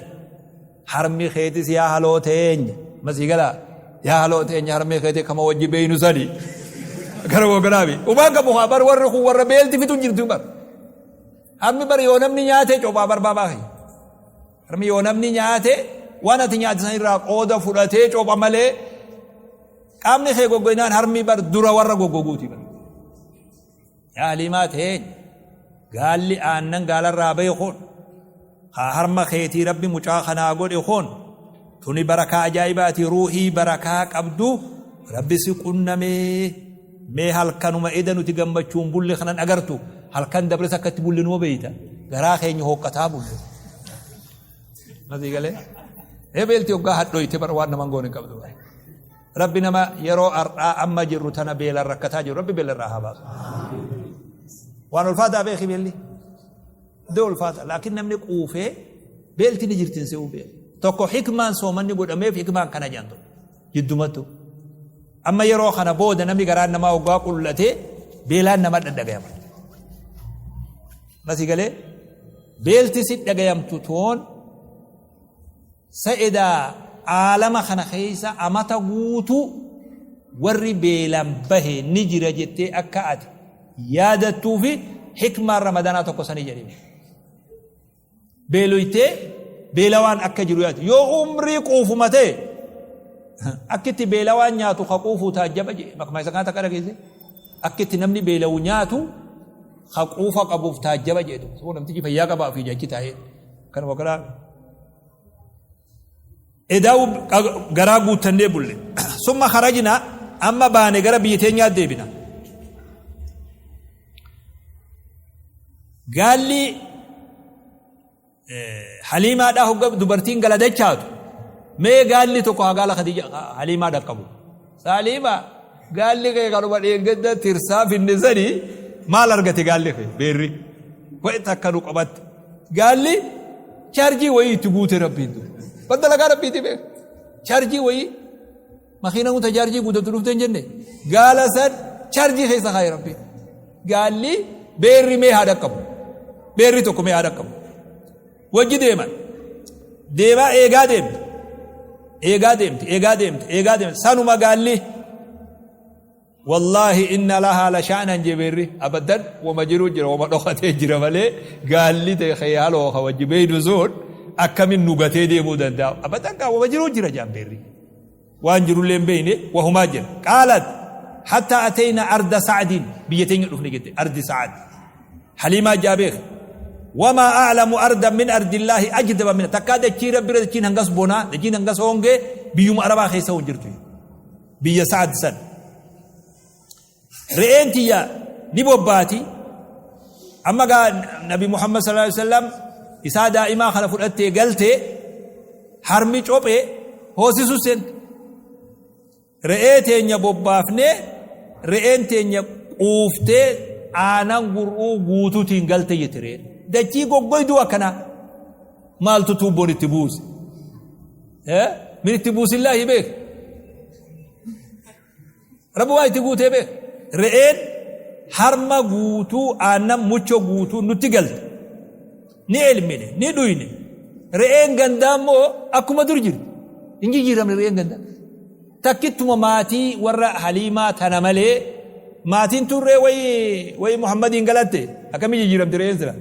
S1: harmi keetis yaa haloo teenya masii galaa yaa haloo teenya harmi keeti kama wajji beeynu sani gara goganaabi umaan qabu haa bar warri kun warra beelti fitu jirtu bar harmi bar yoo namni nyaate cophaa barbaabaa kiyya harmi yoo namni nyaate waan ati nyaate san irraa qooda fudhatee copha malee Qaamni kee goggoynaan harmi bar dura warra goggoguuti bar. Yaa Haliimaa teenya gaalli aannan gaalarraa bahe kun haa harma keetii rabbi mucaa kanaa godhe kun tuni barakaa ajaa'ibaati ruuhii barakaa qabdu rabbi si qunnamee mee halkanuma eda nuti gammachuun bulle kanan agartu halkan dabres akka itti bulle numa beeyta garaa keenya hooqqataa bulle. Masii galee ebeelti hoggaa hadhooyte bar waan naman goone qabdu. Rabbi nama yeroo har'aa amma jirru tana beelaan rakkataa jiru Rabbi beela irraa haa baasu. Waan ulfaataa beeki beelli. Iddoo ulfaata laakiin namni quufee beelti ni jirti hin se'uu beela. Tokko hikmaan soomanni godhameef hikmaan kana jedhan tokko jiddumattu. Amma yeroo kana booda namni garaan namaa hoggaa qullatee beelaan nama dhadhagayama. Masii galee beelti si dhagayamtu toon Sa edaa aalama kana keessa amata guutuu warri beelaan bahe ni jira jettee akka ati yaadattuufi hikmaan ramadaanaa tokko sanii jedhee. Beeloytee beelawaan akka jiru yaadu. Yoo umrii quufuma ta'e akkitti beelawaan nyaatu ka quufuu taajjaba jedhe makmaa isa kana takka dhageesse. Akkitti namni beelawu nyaatu ka quufa qabuuf taajjaba jedhu. Namtichi fayyaa qabaa fi jachi taa'ee. Kanuma kanaa edaa garaa guuttannee bulle. Summa kharajna amma baane gara biyya teenyaa deebina. Gaalli Haliimaadhaa hogga dubartiin gala dachaatu mee gaalli tokko haa gaala Khadija Haliimaa dhaqqabu. Haliima gaalli kee kanuma dheengadda tirsaa finne sanii maal argate gaalli kee beerri wayi takka nu qabatte. Gaalli chaarjii wayii itti guute rabbiin dur. Bar dalagaa rabbiiti beek. Chaarjii wayii makiina kun chaarjii guutattu dhufte hin jenne. Gaala san chaarjii keessa kaaye rabbiin. Gaalli beerri mee haa dhaqqabu. Beerri tokko mee haa dhaqqabu. Wajji deeman. Deemaa eegaa deemti. Eegaa deemti, eegaa deemti, eegaa deemti. Sanuma gaalli. Wallaahi inna lahaa la sha'nan jee beerri abaddan wama jiruu jira wama dhokatee jira malee gaalli ta'e khayaaloo ka wajji beeynu sun akkamin nu gatee deemuu danda'a abaddan gaa wama jiruu jira jaan beerri waan jirullee hin beeyne wahumaa jira qaalat hatta atayna arda sa'din biyya teenya dhufne jette ardi sa'ad haliimaa jaa beek wamaa a'lamu ardan min ardillaahi ajdaba min takkaa dachii rabbira dachiin hangas bonaa dachiin hangas hongee biyyuma arabaa keessa hin jirtu biyya Sa'ad san. Re'een tiyya ni bobbaati. Amma gaa Nabi Muhammad sallallahu alaihi wasallam isaa daa'imaa kana fudhattee galtee harmi cophee hoosisuu seente. Re'ee teenya bobbaafnee re'een teenya quuftee aanan gur'uu guutuutiin galte jette re'een. Dachii goggoyduu akkanaa maaltu tuubboon itti buuse? Min itti buusillaahi beek. Rabbi waa itti guutee beek. Re'een harma guutuu aannan mucho guutuu nutti galte. Ni elmine, ni dhuyne. Re'een gandaa immoo akkuma dur jirti. Hin jijjiiramne re'een gandaa. Takkittuma maatii warra Haliimaa tana malee maatiin tun ree wayi wayi Muhammadiin galatte akkamii jijjiiramti re'een sila.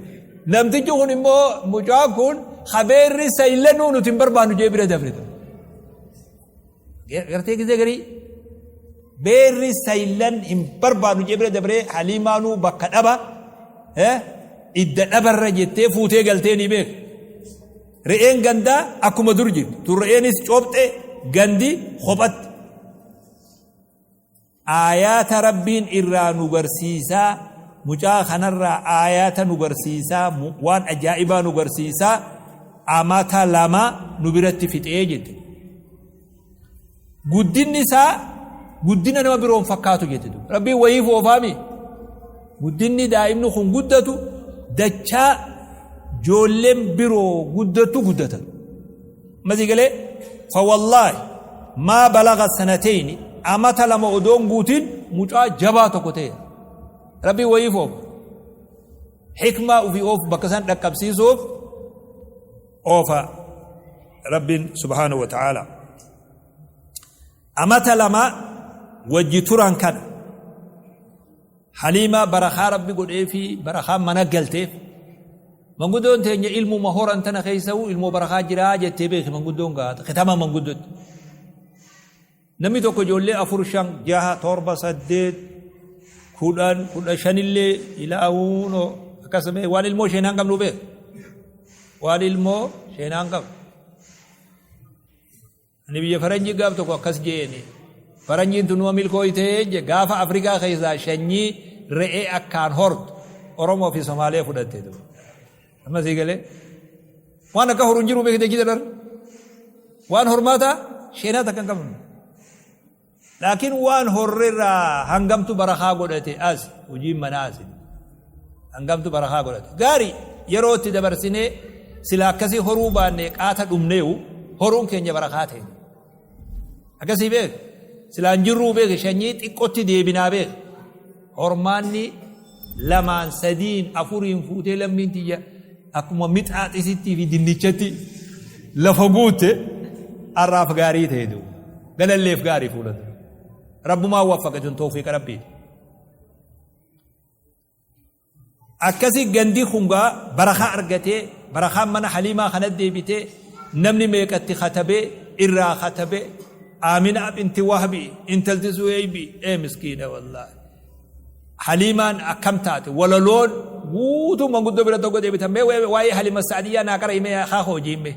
S1: Namtichi kun immoo mucaan kun habeerri saylanuu nuti hin barbaannu jee bira dabre. Gartee gisee garii beerri saylan hin barbaannu jee bira dabree Haliimaanuu bakka dhaba idda dhabarra jettee fuutee galtee ni beeka. Re'een gandaa akkuma dur jirti. Tun re'eenis copxe gandi kophatti. Aayaata Rabbiin irraa nu garsiisaa mucaa kanarraa aayaata nu garsiisaa waan ajaa'ibaa nu garsiisaa amata lama nu biratti fixee jette. Guddinni isaa guddina nama biroon fakkaatu jette. Rabbiin wayiif oofaami. Guddinni daa'imni kun guddatu dachaa joolleen biroo guddattu guddata. Masii galee fawallaahi maa balaga sanateyni amata lama odoon guutin mucaa jabaa tokko ta'e. Rabbiin wayiif oofa. Hikmaa ofii oofu bakka isaan dhaqqabsiisuuf oofa Rabbiin subhaanahu wa ta'ala. Amata lama wajji turan kana Haliimaa barakaa Rabbi godheefi barakaan mana galteef. Manguddoon teenya ilmuma horan tana keessa'u ilmoo barakaa jiraa jettee beeki manguddoon gaata kitama manguddotti. Namni tokko ijoollee 4 5 6 7 8 10 15 illee ilaahuunoo akkasuma waan ilmoo sheenaan qabnu beek. Waan ilmoo sheenaan qabnu. Ani biyya faranjii gaaf tokko akkas jeeni. Faranjiin tun numa milkooytee je gaafa Afrikaa keessaa shanyii re'ee akkaan hortu Oromoo fi Somaalee fudhatte duuba. Amma sii galee waan akka horu hin jiru beekte jita dar. Waan hormaata sheenaa takka hin qabnu. Laakiin waan horrerraa hangamtu barakaa godhate as hojiin manaa asi. Hangamtu barakaa godhate. Gaarii yeroo itti dabarsinee sila akkasii horuu baanne qaata dhumneewu horuun keenya barakaa ta'e. Akkasii beek silaan jirruu beek shanyii xiqqootti deebinaa beek. Hormaanni lamaan sadiin afuriin fuutee lammiin tiyya akkuma mixaaxisittii fi dinnichatti lafa guutte har'aaf gaarii ta'e duuba. Galalleef gaarii fuula dura. Rabbumaan waffaqe tun tawfiiqa Rabbiiti. Akkasi gandi kun gaa barakaa argatee barakaan mana Haliimaa kana deebitee namni meeqatti katabee irraa katabee Aamina binti Wahbi intalti Suheybi ee miskiina wallaahi. Haliimaan akkam taate walaloon guutuu manguddoo bira tokko deebitan mee waa'ee Halima Sa'adiyyaa naa qara'i mee haa hojii mee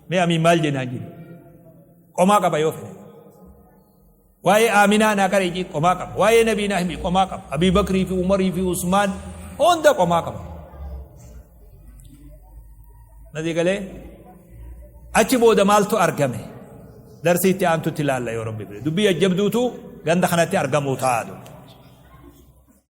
S1: mee amiin maal jennaan jiru. Qomaa qaba yoo fedhe. Waa'ee Aaminaa naa qara'i jii qomaa qaba. Waa'ee Nabii naa himi qomaa qaba. Abii Bakrii fi Umarii fi Usmaan hunda qomaa qaba. Nadii galee achi booda maaltu argame? Darsii itti aantutti ilaalla yoo Rabbi fedhe. Dubbii jajjabduutu ganda kanatti argamuu ta'a.